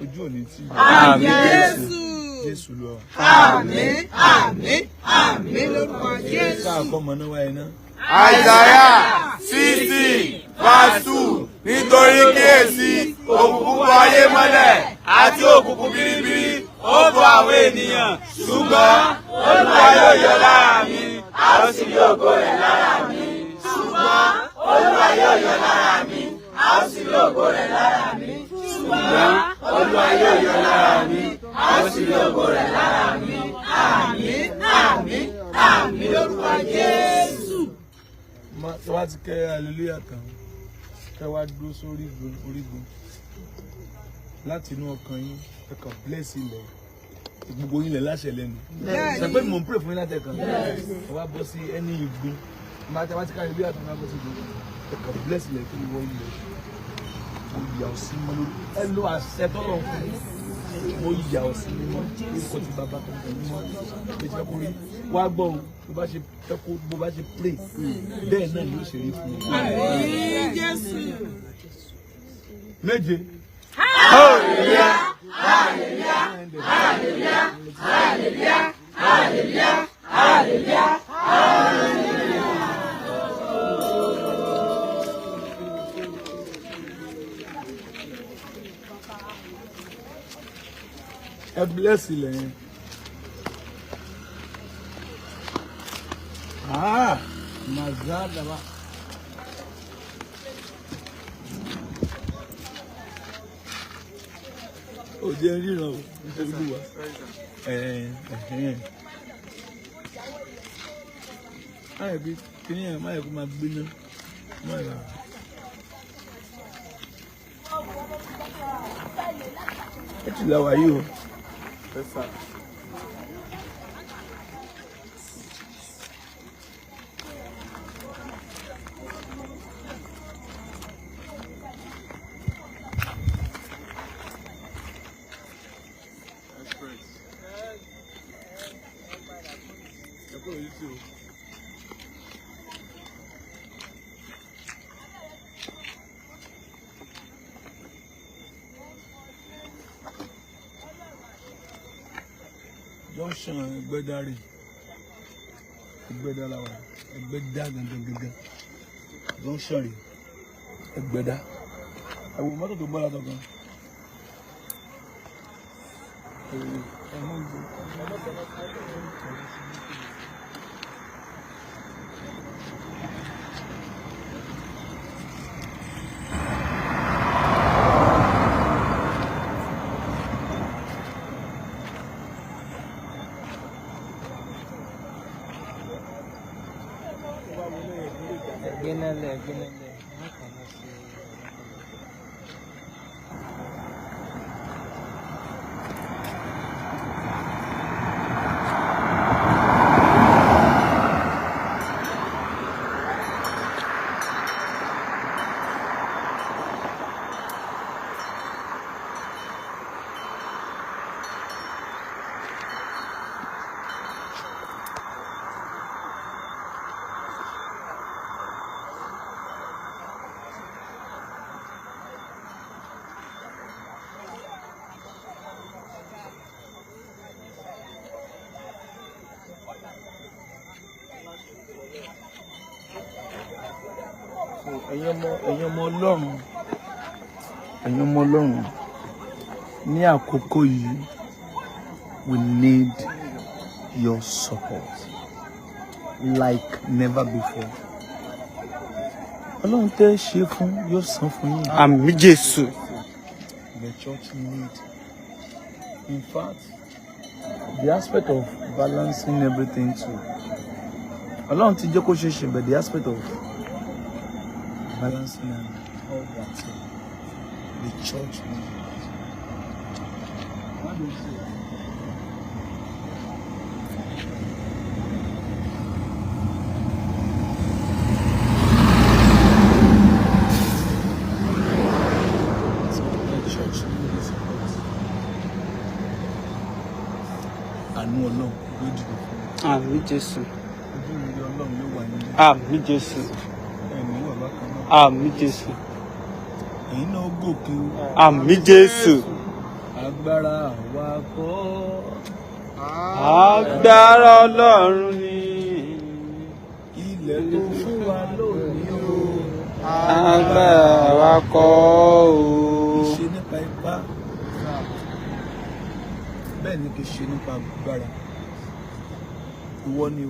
Ojú òní tí. Àmín Jésù. Jésù lọ. Àmín. Àmín. Àmín lórúkọ Jésù. Káàkọ́ mọ̀ náà wáyé náà. Isaiah 60 verse 2, nítorí kíyèsí, òkùnkùn bo ayé mọ́lẹ̀ àti òkùnkùn biribiri ó bo àwọn ènìyàn, ṣùgbọ́n Olúwa yóò yọ lára mi, a ó sì rí ògo rẹ̀ lára mi. Ṣùgbọ́n Olúwa yóò yọ lára mi, a ó sì rí ògo rẹ̀ lára mi. Ṣùgbọ́n Olúwa yóò yọ lára mi, a ó sì rí ògo rẹ̀ lára mi. Àmín. Àmín. Àmín lórúkọ Jésù. Tó bá ti kẹ́ hallelujah tán, kẹ́ wá dúró sórí orígun orígun láti inú ọkàn yín. Ẹ kàn bless ilẹ̀, gbogbo yín lẹ̀ láṣẹ lẹ́nu. Ṣe pé mò ń pray fún yín látẹ̀kàn. Ẹ wá bọ́ sí ẹni igun máa tẹ wá ti ká hallelujah tán, wá bọ́ sí igun, ẹ kàn bless ilẹ̀ kí wọ́n ilẹ̀, mo yà ọ́ sí mọ́ lórí. Ẹ lo àṣẹ tọ́lọ̀ fún yín. Mo yà ọ́ sí mímọ́ orúkọ tí bàbá tó ń bẹ mímọ́ bí ti fẹ́ kó rí. Wá gbọ́ o, bó bá ṣe fẹ́ kó, bó bá ṣe pray, bẹ́ẹ̀ náà ni ó ṣe rí fún yín. Àmín Jésù. Méje. Hallelujah. Hallelujah. Hallelujah. Hallelujah. Hallelujah. Hallelujah. Hallelujah. Ẹ bless ilẹ̀ yẹn. Ah, mazadaba. Ó jẹ́ ríran o, Olúwa. Ẹ̀hẹ̀n. Máyọ̀ bí kíní ẹ̀ máyọ̀ kó máa gbéná. Máyọ̀ bá. Ẹ ti là wáyé o. Ẹ kúrò yìí sí o. Junction Ẹgbẹ́dá rè, Ẹgbẹ́dá la wà, Ẹgbẹ́dá gangan gangan junction rè, Ẹgbẹ́dá. Ẹ wo mọ́tò tó bọ́ látọ̀ gan. Gbẹ́nẹ́lẹ̀ gbẹ́nẹ́lẹ̀ má kàn lọ sí ọ̀rọ̀. Ẹ̀yin ọmọ Ọlọ́run, ẹ̀yin ọmọ Ọlọ́run, ní àkókò yìí, we need your support like never before. Ọlọ́run tẹ́ ṣe fún yóò san fún yín. Àmín Jésù. The church need, in fact, the aspect of Balancing everything too, Ọlọ́run ti jẹ́ kó ṣe ṣe, but the aspect of balancing and all that, the church need. What do you say? So the church need support. Àánú Ọlọ́run yóò dìde fún mi. Àmín, Jésù. Ojú rere Ọlọ́run yóò wà nílé. Àmín, Jésù. Ẹ̀mí wà bákan náà. Àmín, Jésù. Ẹ̀yin náà gòkè o. Àmín, Jésù. Agbára wa kọ́. Agbára Ọlọ́run ni. Ilẹ̀ tó fún wa lónìí o. Agbára wa kọ́ o. Kì í ṣe nípa ipá, bẹ́ẹ̀ ni kì í ṣe nípa agbára. Ìwọ ni o.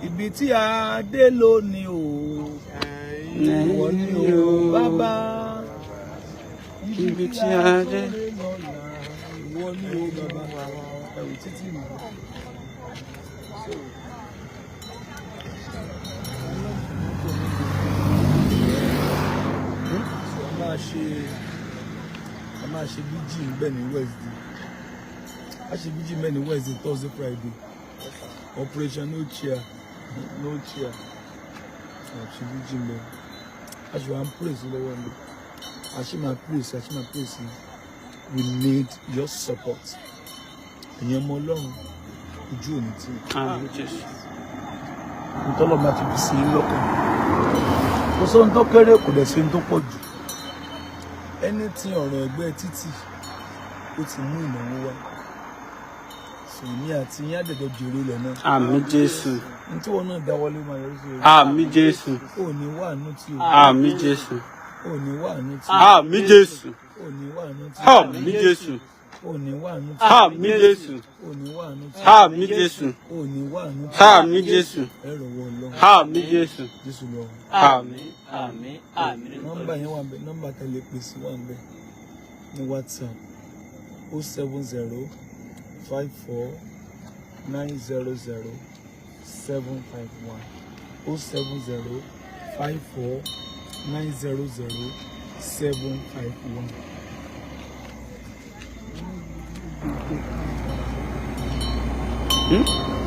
Ibi tí a dé lónìí o. Ìwọ ni o, bàbá. Ibi tí a dé. Lọ́la, ìwọ ni o, bàbá. Ẹ̀wù títì mi. So, a máa ṣe vigil níbẹ̀ ní Wednesday. A ṣe vigil níbẹ̀ ní Wednesday, Thursday, Friday. Operation no chair, no chair. A ṣe vigil níbẹ̀. A ṣe wà ń pray sí lọ́wọ́ ni. A ṣe máa pray sí, a ṣe máa pray sí. We need your support. Ẹ̀yin ọmọ Ọlọ́run, ojú òní tí Àmín, Jésù. Ntọ́lọ́ máa ti fi sí i lọ́kàn. Kò sóhun tó kéré, kò dẹ̀ sí ohun tó pọ̀ jù. Ẹni tí ọ̀rọ̀ ẹgbẹ́ títì ó ti mú ìnáwó wá, sèmi àti yín àdẹ̀jọ jèrè ilẹ̀ náà. Àmín, Jésù. Ní tí wọn náà dáwọ́lé máa yọrí sí rere. Àmín, Jésù. Ò ní wà nù tí o. Àmín, Jésù. Ò ní wà nù tí o. Àmín, Jésù. Ò ní wà nù tí o. Àmín, Jésù. Ò ní wà nù tí o. Àmín, Jésù. Ò ní wà nù tí o. Àmín, Jésù. Ò ní wà nù tí o. Àmín, Jésù. Ẹ rọwọ́ Ọlọ́run. Àmín, Jésù. Jésù lọ. Àmín, àmín, àmín. Nọ́mbà yẹn wà ń bẹ, nọ́mbà tẹlẹ pèsè wà ń bẹ ní WhatsApp: 07054900751, 07054900751.